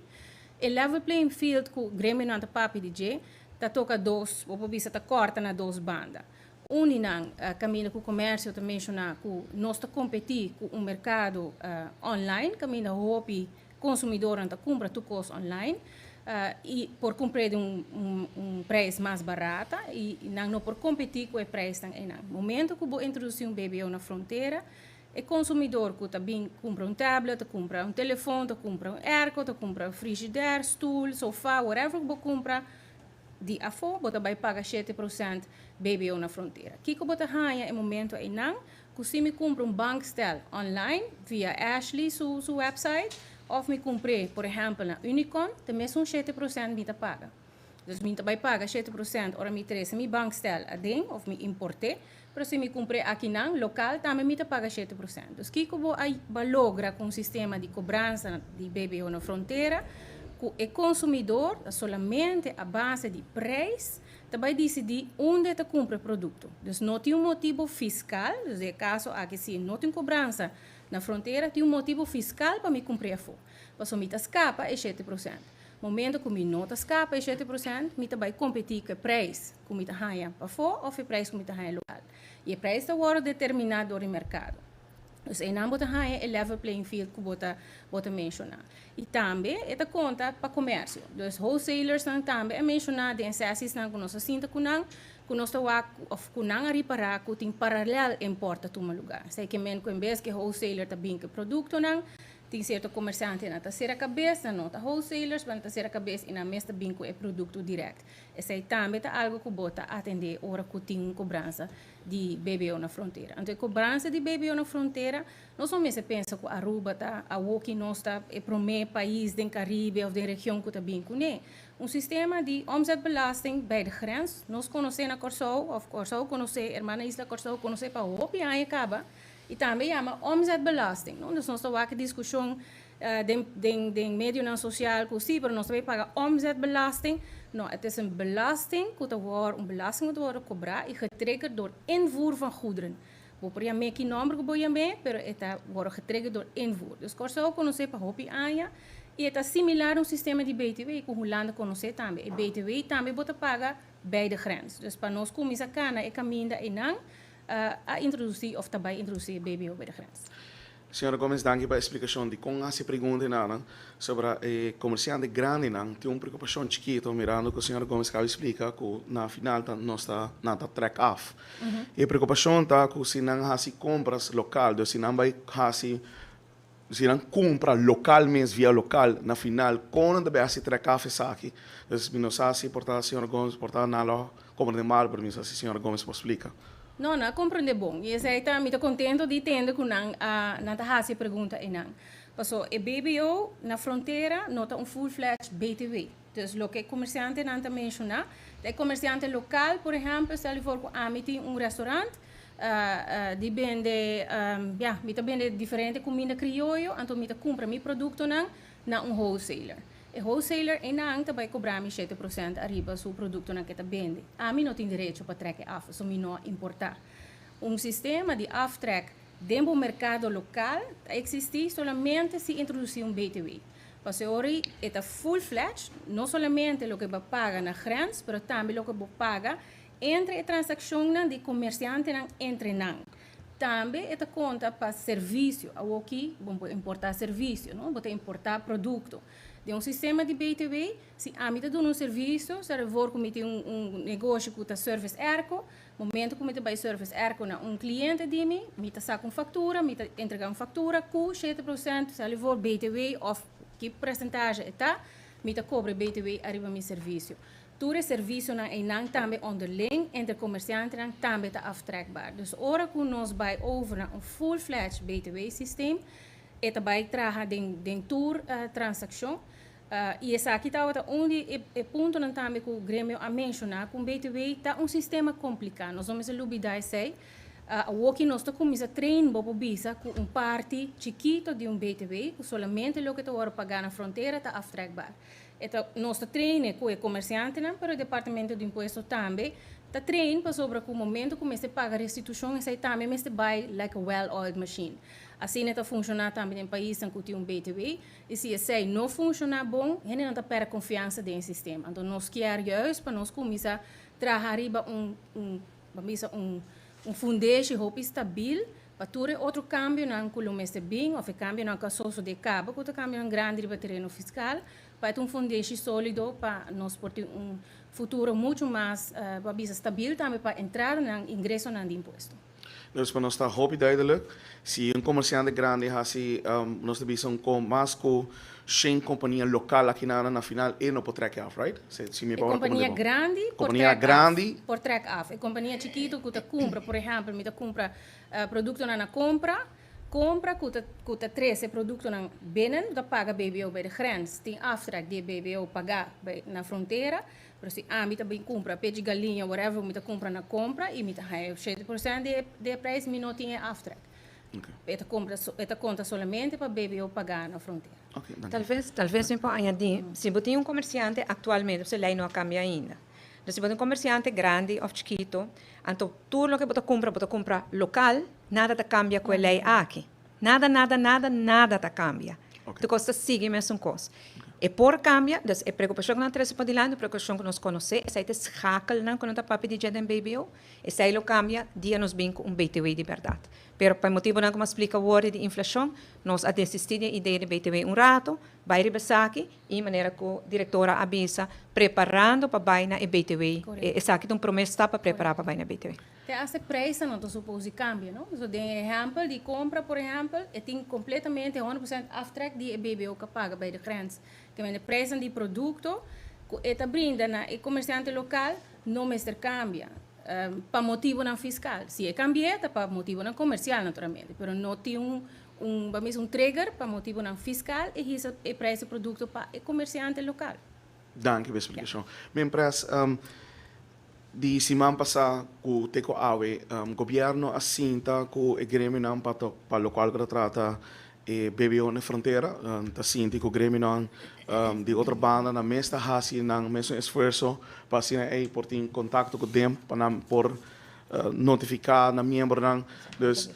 E level playing field cu gremionan ta papia di dje ta toca dos, bo por bisa ta corta na dos banda. Un di nan caminda cu comercio ta menciona cu nos ta competi cu un mercado online caminda hopi. Consumidor ta cumpra tur cos online y por cumpra di un prijs mas barata y nan no por competi cu e prijs nan. Na momento cu bo introduci un BBO na frontera, e consumidor cu tambe cumpra un tablet, cumpra un telefon, cumpra un airco, cumpra un frigidaire, stoel, sofa, whatever bo cumpra, di afo, bo ta bay paga 7% BBO na frontera. Kico bo ta haya e momento ey nan, cu si mi cumpra un bankstel online via Ashley su website, of mi cumpra, por ehempel, na Unicon, tambe un 7% mi ta paga. Dus mi ta bay paga 7% ora mi trece mi bankstel aden, of mi importa, pero si mi cumpra aki nan, local, tambe mi ta paga 7%. Dus kico bo a logra cu un sistema di cobransa di BBO na frontera, cu e consumidor solamente a base di prijs ta bay dicidi unda ta cumpra e producto. Dus no tin un motibo fiscal, dus den caso aki si no tin cobransa na frontera, tin un motibo fiscal pa mi cumpra afo. Paso mi ta scapa e 7%. Momento cu mi no ta scapa e 7%, mi ta bay competi cu e prijs cu mi ta haya pafo of e prijs cu mi ta haya local. Y e prijs ta wordo determina door e mercado. Dus ey nan bo ta haya e level playing field cu bo ta menciona. Y tambe e ta conta pa comercio. Dus wholesalers nan tambe a menciona den sessies nan cu nos a sinta cu nan, cu nos ta wak of cu nan a ripara cu tin parallel import ta tuma lugar. Esey kiermen cu en bes cu wholesaler ta bin cu producto nan, tin cierto comerciante nan ta cera cabes, nan no ta wholesalers, mas ta cera cabes y nan mes ta bin cu e producto direct. Esey tambe ta algo cu bo ta atende ora cu tin cobransa di BBO na frontera. Anto, cobransa di BBO na frontera, nos no mester pensa cu Aruba ta, awo nos ta e prome pais den Caribe of den region cu ta bin cu ne. Un sistema di omzetbelasting bij de grens, nos conoce na Corsou, of Corsou conoce, hermana isla Corsou conoce pa hopi aña caba, y tambe yama omzetbelasting. No? Dus nos tin discusion den medio social cu si, pero nos tambe paga omzetbelasting. No, het is een belasting, cu wordt, een belasting moet worden cobra y getriggerd door invoer van goederen. Bo por yama ki nomber cu bo yama, pero e ta wordt getriggerd door invoer. Dus Corsou conoce pa hopi aña y ta similar un sistema di BTW cu Hulanda conoce tambe. E BTW tambe bo ta paga bij de grens. Dus pa nos cuminsa cana e caminda ey nan a introduci of tambe introduci BBO bij de grens. Señora Gomes, danki pa e explicacion di con e pregunta nan sobre e comerciante grandi nan tin un preocupacion chikito mirando cu señora Gomes a caba di explica cu na final ta nos ta nan ta trek af. E preocupacion ta cu si nan haci compras local, dus si nan bay haci si nan cumpra local mes via local, na final, con nan ta haci trek af esaki. Dus mi no sa si por ta señora Gomes por ta nan a comprende mal, pero mi sa si señora Gomes por explica. No, nan a comprende bon. Y esey ta, mi ta contento di tende cu nan nan ta haci pregunta ey nan. Paso e BBO na frontera no ta un full-fledged BTW. Dus loke comerciante nan ta menciona, e comerciante local, por ehempel, stel voor cu ami tin un restaurant, di bende, ja, mi ta bende diferente cuminda crioyo, anto mi ta cumpra mi producto nan na un wholesaler. E wholesaler ey nan ta bay cobra mi 7% ariba su producto nan cu e ta bende. Ami no tin derecho pa trek af, so mi no importa. Un sistema di aftrek den mercado local ta existi solamente si introduci un BTW. Paso e ta full-fledged, no solamente loke bo paga na grens, pero tambe loke bo paga entre e transaccion di comerciante entre nan. Tambe e ta conta pa servicio, aki, bon, importa servicio, no? Bo ta importa producto. Den un sistema di BTW, si ami ta duna un servicio, stel voor cu mi tin un negoshi cu ta service airco, momento cu mi ta bay service airco na un cliente di mi, mi ta saca un factura, mi ta entrega un factura cu 7%, stel voor BTW of ki porcentahe ta, mi ta cobra BTW ariba mi servicio. Tur servicio nan ey nan tambe onderling entre comerciante nan tambe ta aftrekbaar. Dus ora cu nos bay over na un full-fledged BTW systeem, e ta bay traha den tur transaccion. Y esaki ta unda e punto nan tambe cu e gremio a menciona, cu BTW ta un sistema complica. Nos no mester lubida esey. Aki nos ta cuminsa train bo bisa cu un parti chikito di un BTW, cu solamente loke ta wordo paga na frontera ta aftrekbaar. Anto, nos ta train cu e comerciante, pero e departamento di impuesto tambe ta train pasobra cu momento cu mester paga restitucion, esey tambe mester bay like a well-oiled machine. Asina ta funciona tambe den pais cu tin un BTW, y si esey no funciona bon, hende nan ta perde confiansa den e sistema. Anto, nos kier juist pa nos cuminsa traha riba un, ban bisa, un fundeshi hopi stabil. Pa tur e otro cambionan cu lo mester bin of e cambionan cu a sosode caba cu ta cambionan grandi riba tereno fiscal, pa e ta un fundeshi solido pa nos por tin un futuro mucho mas, bo a bisa stabil tambe pa entradanan, ingresonan di impuesto. Dus pa nos ta hopi duidelijk, si un comerciante grandi haci, nos ta bisa un con mas cu 100 compania local aki na na final e no por trek af, right? Si mi E por compania comprende bon. Grandi por Compania trek af, grandi. Por trek af. E compania chikito cu ta cumpra, por ehempel, mi ta cumpra productonan na compra, compra cu ta trece productonan binnen, ta paga BBO bij de grens, tin aftrek di BBO paga bij, na frontera, pero si ami ta bin cumpra pechi galiña, whatever, mi ta cumpra na compra y mi ta haya 7% di prijs, mi no tin e aftrek. E ta conta solamente pa BBO paga na frontera. Ok, dank je. Talvez mi por añadi, si bo tin un comerciante actualmente, e ley no a cambia ainda. Anto, si bo tin un comerciante grandi of chikito, anto tur loke bo ta cumpra local, nada ta cambia cu e ley aki. Nada, nada, nada, nada ta cambia. Tur cos ta sigui mesun cos. E por cambia, dus e preocupacion cu nan trece padilanti, e preocupacion cu nos conoce, esey ta schakelnan cu nan ta papia di den BBO, esey lo cambia dia nos bin cu un BTW di berdad. Pero pa motibonan cu mi a splica awor di inflacion, nos a desisti di idea di BTW un rato, bay riba esaki, y manera cu directora a bisa, preparando pa bay na e BTW. Esaki ta un prome stap pa prepara pa bay na BTW. Te hasta prijs no ta suppose cambia, no? So, den ehempel di compra, por ehempel, e tin completamente 100% aftrek di e BBO cu paga bij de grens. Kiermen e prijs di producto, cu e ta brinda na e comerciante local, no mester cambia. Pa motibonan fiscal. Si e cambia, ta pa motibonan comercial, naturalmente, pero no tin un, un trigger pa motibonan fiscal y hisa e prijs di producto pa e comerciante local. Dank je pa e explicacion. Minpres, di siman pasa cu te cu awe, gobierno a sinta cu e gremionan pa locual cu ta trata e BBO na frontera, ta sinti cu gremionan di otro banda nan mes ta haci nan mes un esfuerso pa asina ei por tin contacto cu DIMP pa nan por notifica nan miembronan. Dus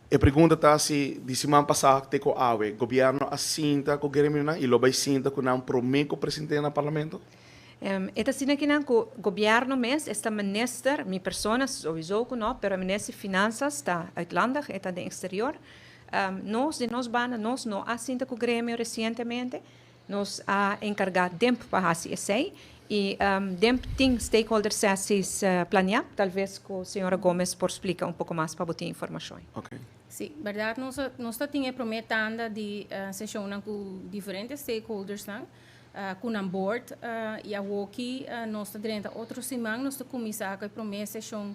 e pregunta ta si di siman pasa te cu awe, gobierno a sinta cu gremionan y lo bay sinta cu nan prome cu presente na parlamento? E ta asina cu cu gobierno mes, esta minister, mi persona sowieso cu no, pero minister di Finanzas ta uitlandig, ta den exterior. Nos, di nos banda, nos no a sinta cu gremio recientemente, nos a encarga DIMP pa haci esey, y DIMP tin stakeholder sessies planea, talvez cu señora Gomez por splica un poco mas pa bo tin informacion. Si, berdad, nos tin prome tanda di sesion cu diferente stakeholders nan, cu nan board y awoki nos ta drenta otro siman, nos ta cuminsa cu e prome sesion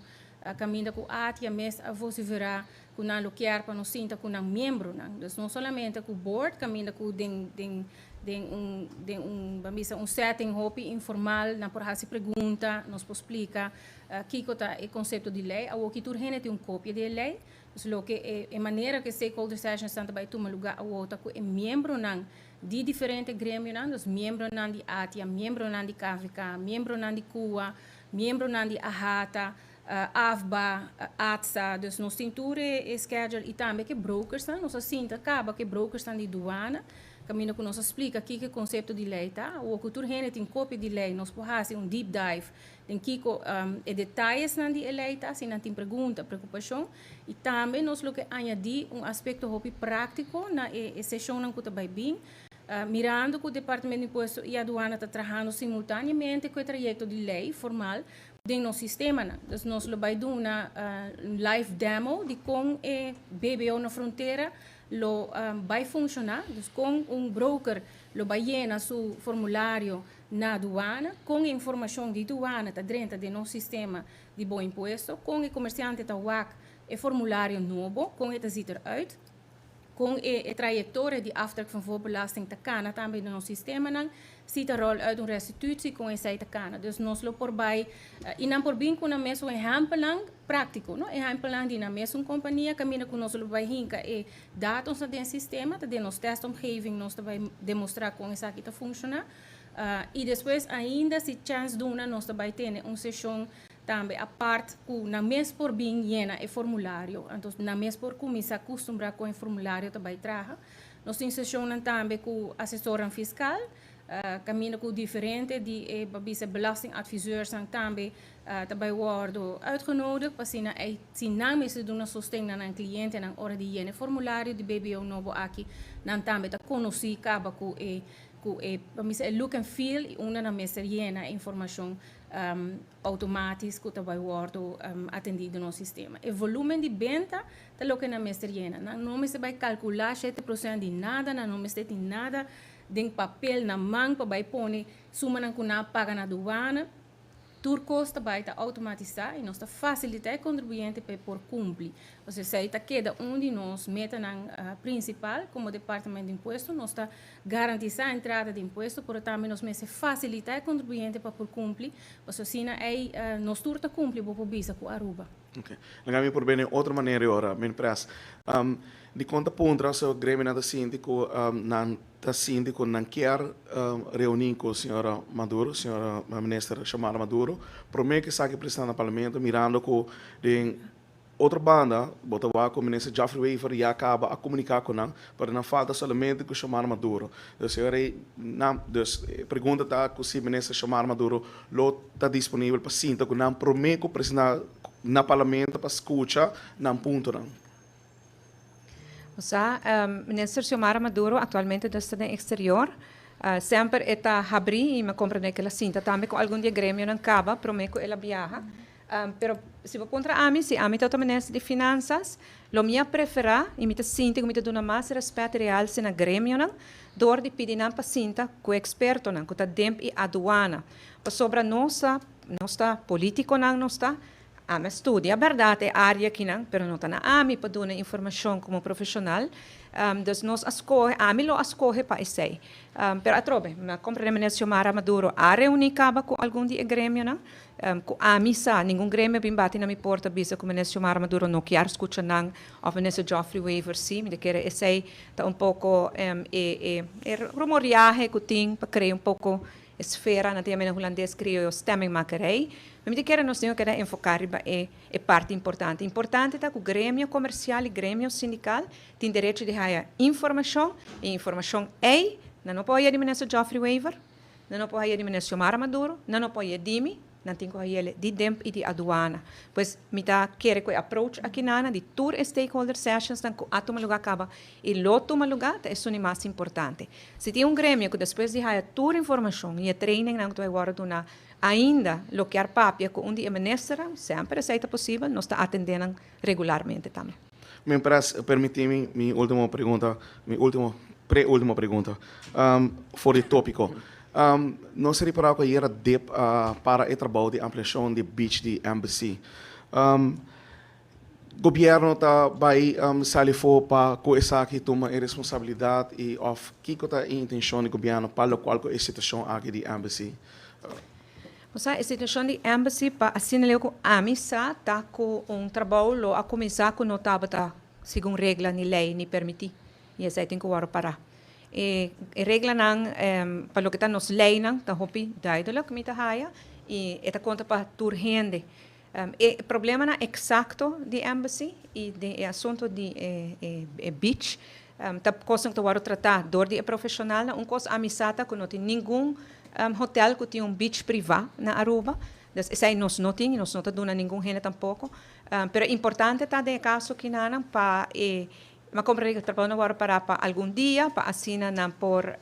caminda cu ATIA mes a vocifera cu nan lo kier pa nos sinta cu nan miembronan. Dus no solamente cu board, caminda cu den un, ban bisa, un setting hopi informal, nan por haci pregunta, nos por splica kico ta e concepto di ley. Awoki tur hende tin un copia di ley. Dus loke e manera cu stakeholder sessions ta bay tuma lugar awo ta cu e miembronan di diferente gremionan, dus miembronan di ATIA, miembronan di KVK, miembronan di CUA, miembronan di AHATA, AFBA, ATSA, dus nos tin tur e schedule y tambe cu brokers, nos a sinta caba cu brokers di douane, caminda cu nos a splica kico e concepto di ley ta, o cu tur hende tin copia di ley, nos por haci un deep dive den kico e detayesnan di ley ta, si nan tin pregunta, preocupacion, y tambe nos lo kier añadi un aspecto hopi practico na e sesionnan cu ta bay bin, mirando cu e Departamento di Impuesto y Aduana ta trahando simultaneamente cu e trayecto di ley formal den nos sistema. Dus nos lo bay duna un live demo di con e BBO na frontera lo bay funciona, dus con un broker lo bay yena su formulario na douane, cu informacion di douane ta drenta den nos sistema di bo impuesto, con e comerciante ta wak e formulario nobo, con het ziet eruit, con e trayectoria di aftrek van voorbelasting ta cana tambe den nos sistema nan, si ta rol uit un restitutie con esey ta cana. Dus nos lo por bay, y nan por bin cu nan mes ehempelnan practico, no? Ehempelnan di nan mes compania, caminda cu nos lo bay hinca e datos den sistema, ta den nos testomgeving, nos ta bay demostra con esaki ta funciona. Y despues ainda, si chance duna, nos ta bay tin un sesion tambe apart cu nan mes por bin yena e formulario. Anto, nan mes por cuminsa custumbra cu e formulario tambe traha. Nos tin sesion tambe cu asesor fiscal, Caminda cu diferente di e bisa belastingadviseursnan tambe ta bay wordo uitgenodigd pa asina ey si nan mester duna sosten na nan clientenan ora di yena e formulario di BBO nobo aki, nan tambe ta conoci caba cu e cu e pa bisa e look and feel y unda nan mester yena e informacion automatisch cu ta bay wordo atendi den nos sistema. E volumen di benta ta loke nan mester yena. Nan no mester bay calcula 7% di nada, nan no mester tin nada den papel na man pa bai pone sumanan ku nan a paga na duana. Tur kos ta bai ta outomatisá i nos ta fasilitá e kontribuyente pa e por kumpli. Pasobra esei ta keda un di nos metanan prinsipal komo Departamento di Impuesto. Nos ta garantisá entrada di impuesto, pero tambe nos mester fasilitá e kontribuyente pa por kumpli, pasobra asina ei nos tur ta kumpli, bo por bisa ku Aruba. Ok. Laga mi por bini otro manera e ora, mi pres. Dikon ta puntra so gremionan ta sinti ku nan ta sinti ku nan kier reuní ku señora Maduro, señora minister Xiomara Maduro, promé ku esaki presentá na parlamento mirando ku den otro banda bo ta wak ku minister Geoffrey Wever ya kaba a komuniká ku nan, pero nan falta solamente ku Xiomara Maduro. Dus e ora ei nan, dus e pregunta ta ku si minister Xiomara Maduro lo ta disponibel pa sinta ku nan promé ku presentá na parlamento pa skucha nan puntonan. Osea, Minister Xiomara Maduro actualmente ta sta den exterior. Semper e ta habri y mi a comprende cu el a sinta tambe cu algun di e gremionan caba prome cu el a biaha. Pero si bo puntra ami, si ami ta otro Minister di Finanzas, lo mi a prefera y mi ta sinti cu mi ta duna mas respet real si na gremionan door di pidi nan pa sinta cu e expertonan cu ta demp y aduana. Pasobra nos ta, nos ta politiconan nos ta, Ami a studia bèrdat e área akinan, pero no ta na ami pa duna informashon komo profeshonal. Dus nos a skohe, ami lo a skohe pa esei. Pero atrobe, mi a komprendé Meneer Xiomara Maduro a reuní kaba ku algun di e gremionan. Ku ami sa, ningun gremio a bin bati na mi porta bisa ku Meneer Xiomara Maduro no kier skucha nan òf Minister Geoffrey Wever sí. Mi ta kere esei ta un poko e e rumoriahe ku tin pa krea un poko Esfera, nan ta yama na hulandes krioyo stemmingmakerij. Ma mi ta kere nos tin ku keda enfoká riba e e parti importante. Importante ta ku gremio komersial i gremio sindikal tin derecho di haya informashon i informashon ei nan no por haya di Minister Geoffrey Wever, nan no por haya di Minister Xiomara Maduro, nan no por haya di mi, nan tin ku hay'el di DEMP i di Aduana. Pues mi ta kere ku e approach aki nana di tur e stakeholder sessionsnan ku a tuma lugá kaba i lo tuma lugá ta esun di mas importante. Si tin un gremio ku despues di haya tur informashon i e trainingnan ku ta bai wòrdu duná ainda lo kier papia ku un di e ministernan, semper esei ta posibel, nos ta atendé nan regularmente tambe. Mientras, permití mi mi último pregunta, mi último, pre-último pregunta, for di tópiko. Nos a ripará ku ayera dip a para e trabou di ampliashon di beach di Embassy. Gobièrnu ta bai sali afó pa ku esaki tuma e responsabilidat i òf kiko ta e intenshon di gobièrnu pa lokual ku e situashon aki di Embassy? Bo sa, e situashon di Embassy pa asina leu ku ami sa ta ku un trabou lo a kuminsá ku no tabata segun regla ni lei ni permití i esei tin ku wòrdu pará. E reglanan pa loke ta nos leinan ta hopi duidelijk mi ta haya i e ta konta pa tur hende. E problemanan eksakto di Embassy i den e asuntu di e beach ta kosnan ku ta wòrdu tratá dor di e profeshonalnan. Un kos ami sa ta ku no tin ningun hotel ku tin un beach privá na Aruba. Dus esei nos no tin i nos no ta duna ningun hende tampoko. Pero importante ta den e kaso kinanan pa e Mi a komprendé ku e trabou no wòrdu pará pa algun dia pa asina nan por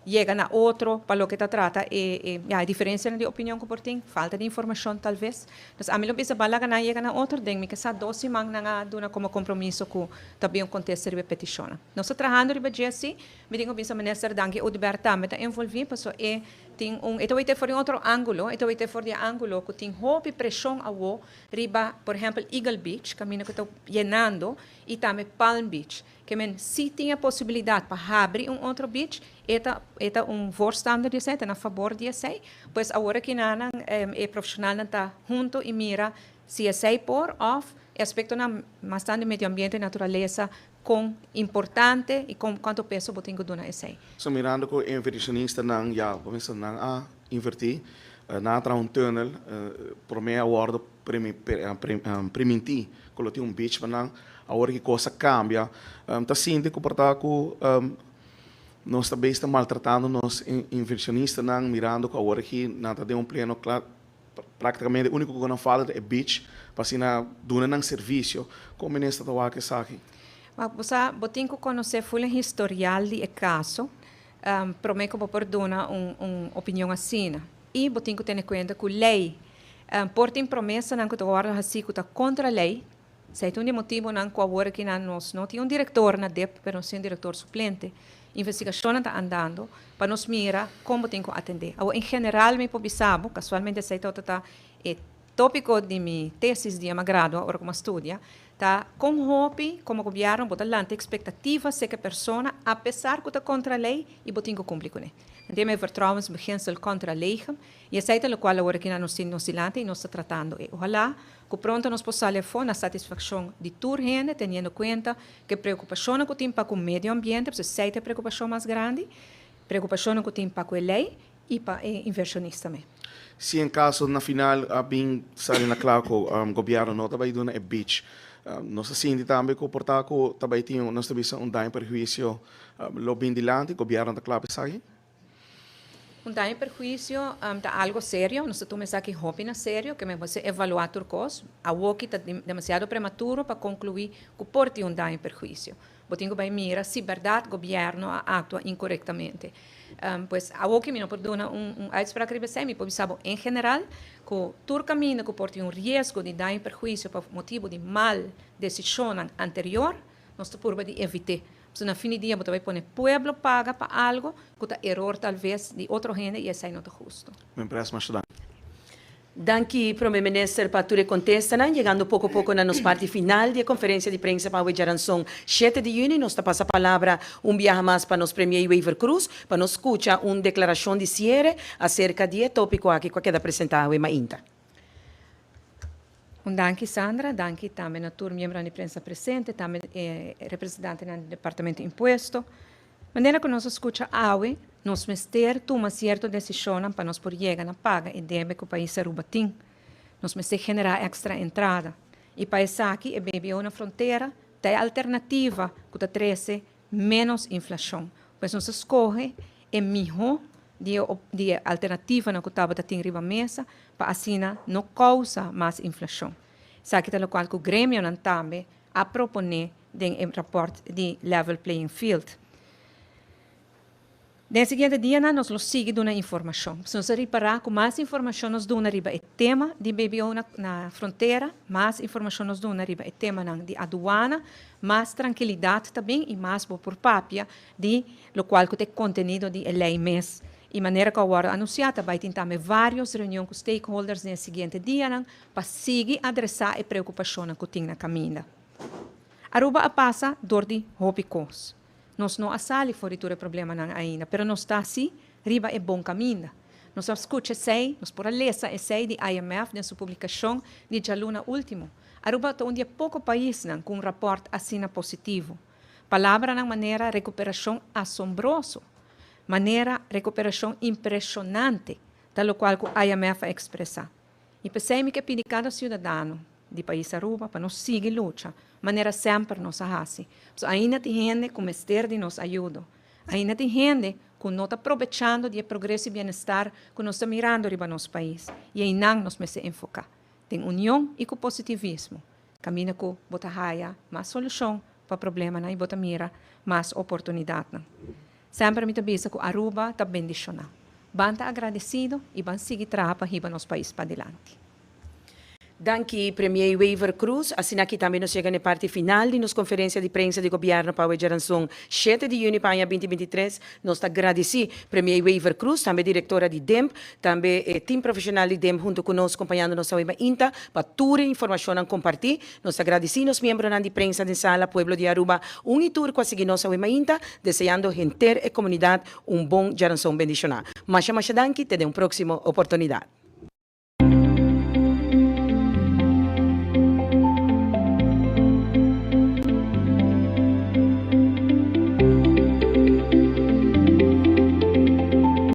yega na otro pa loke ta trata e e ya e diferensianan di opinion ku por tin, falta di informashon talves. Dus ami lo bisa ban laga nan yega na otro den mi ke sa dos siman nan a duna komo kompromiso ku ta bin un kontesta riba e petishonnan. Nos ta trahando riba dje si, mi tin ku bisa Minister Dangui Oduber tambe ta envolvi paso e tin un e ta wete for di un otro angulo, e ta wete for di e angulo ku tin hopi preshon awo riba por ehempel Eagle Beach kaminda ku ta yenando i tambe Palm Beach. Ke men si tin e posibilidat pa habri un otro beach, e ta e ta un voorstander di esei, e ta na fabor di esei. Pues awor aki nan e profeshonalnan ta hunto i mira si esei por òf e aspektonan mas tantu di medio ambiente i naturalesa kon importante i kon kuantu peso bo tin ku duna esei. So mirando ku e invershonistanan ya bo mester nan a invertí, nan a traha un tunnel promé a wòrdu primintí ku lo tin un beach pa nan, awor ki kos a kambia, ta sinti ku por ta ku Nos ta bes ta maltratando nos inversionistanan mirando ku awor aki nan ta den un pleno kla praktikamente úniko ku nan falta ta e beach pa asina duna nan servisio. Kon minister ta wak esaki? Wak, bo sa, bo tin ku konosé ful e historial di e kaso promé ku bo por duna un un opinion asina. I bo tin ku tene kuenta ku lei por tin promesanan ku ta wòrdu hasí ku ta kontra lei. Esei ta un di e motibunan ku awor aki nan nos no tin un direktor na dip, pero nos tin un direktor suplente. Investigashonnan ta andando pa nos mira kon bo tin ku atendé. Awor, en general mi por bisa bo, kasualmente esei tabata ta e tópiko di mi tesis di e magradua ora ku mi a studia, ta kon hopi komo gobièrnu bo ta lanta ekspektativa serka e persona apesar ku ta kontra lei i bo tin ku kumpli kuné. Nan tin e vertrouwensbeginsel kontra legem i esei ta lokual awor aki nan nos tin nos dilanti i nos ta tratando e. Ohalá ku pronto nos por sali afó na satisfakshon di tur hende teniendo kuenta ku e preokupashonnan ku tin pa ku medio ambiente, pasobra esei ta e preokupashon mas grandi, preokupashonnan ku tin pa ku e lei i pa e invershonista me. Si en kaso na final a bin sali na kla ku gobièrnu no ta bai duna e beach, nos ta sinti tambe ku por ta ku ta bai tin nos ta bisa un daño perhuisio lo bin dilanti, gobièrnu ta kla pa esaki? Un daño y perhuicio ta algo serio, nos ta tuma esaki hopi na serio, ke men mester evalua tur kos. Awoki ta demasiado prematuro pa conclui cu por tin un daño y perhuicio. Bo tin cu bay mira si berdad gobierno a actua incorectamente. Pues awoki mi no por duna un uitspraak riba esey, mi por bisa bo en general cu tur caminda cu por tin un riesgo di daño y perhuicio pa motibo di mal decisionnan anterior, nos ta purba di evit'é. Pasobra na fin di dia bo ta bai pone pueblo paga pa algo ku ta eror talves di otro hende i esei no ta hustu. Mi pres masha danki. Danki Prome Minister pa tur e kontestanan. Yegando poko poko na nos parti final di e konferensia di prensa pa awe djaranson shete di yüni nos ta pasa palabra un biaha mas pa nos Premier Wever Croes pa nos skucha un deklarashon di siere aserka di e topiko aki ku a keda presenta awe mainta. Un danki Sandra, danki tambe na tur miembronan di prensa presente, tambe e representantenan di Departamento Impuesto. Manera ku nos a skucha awe, nos mester tuma sierto desishonnan pa nos por yega na paga e debe ku pais Aruba tin. Nos mester generá èkstra entrada. I pa esaki e BBO na frontera ta e alternativa ku ta trese ménos inflashon. Pues nos a skohe e mihó di e di e alternativanan ku tabata tin riba mesa pa asina no kousa mas inflashon. Esaki ta lokual ku gremionan tambe a proponé den e rapòrt di Level Playing Field. Den e siguiente dianan nos lo sigui duna informashon. Pasobra nos a ripará ku mas informashon nos duna riba e tema di BBO na na frontera, mas informashon nos duna riba e temanan di aduana, mas trankilidat ta bin i mas bo por papia di lokual ku ta e kontenido di e lei mes. I manera ku a wòrdu anunsiá ta bai tin tambe vários reunion ku stakeholders den e siguiente dianan pa sigui adresá e preokupashonnan ku tin na kaminda. Aruba a pasa dor di hopi kos. Nos no a sali for di tur e problemanan ainda, pero nos ta si riba e bon kaminda. Nos a skucha esei, nos por a lesa esei di IMF den su publikashon di djaluna último. Aruba ta un di e poko paisnan ku un rapòrt asina positivo. Palabranan manera rekuperashon asombroso, manera rekuperashon impreshonante ta lokual ku IMF a ekspresá. I p'esei mi ke pidi kada siudadano di pais Aruba pa nos sigui lucha manera semper nos a hasi. Pasobra ainda tin hende ku mester di nos ayudo. Ainda tin hende ku no ta probechando di e progreso i bienestar ku nos ta mirando riba nos pais. I einan nos mester enfoká, den union i ku positivismo, kaminda ku bo ta haya mas solushon pa problemanan i bo ta mira mas oportunidatnan. Semper mi ta bisa ku Aruba ta bendishoná. Ban ta agradesido i ban sigui traha pa hiba nos pais padilanti. Danki Premier Wever Croes. Asina aki tambe nos yega na e parti final di nos conferencia di prensa di Gobierno pa awe djaranson shete di juni pa aña binti 23. Nos ta gradici Premier Wever Croes, tambe directora di DIMP, tambe e team profesional di DIMP hunto cu nos compañando nos awe mainta pa tur e informacionnan comparti. Nos ta gradici nos miembronan di prensa den sala, pueblo di Aruba, un y tur cu a sigui nos awe mainta, deseando henter e comunidad un bon djaranson bendiciona. Masha masha danki, te den un proximo oportunidad.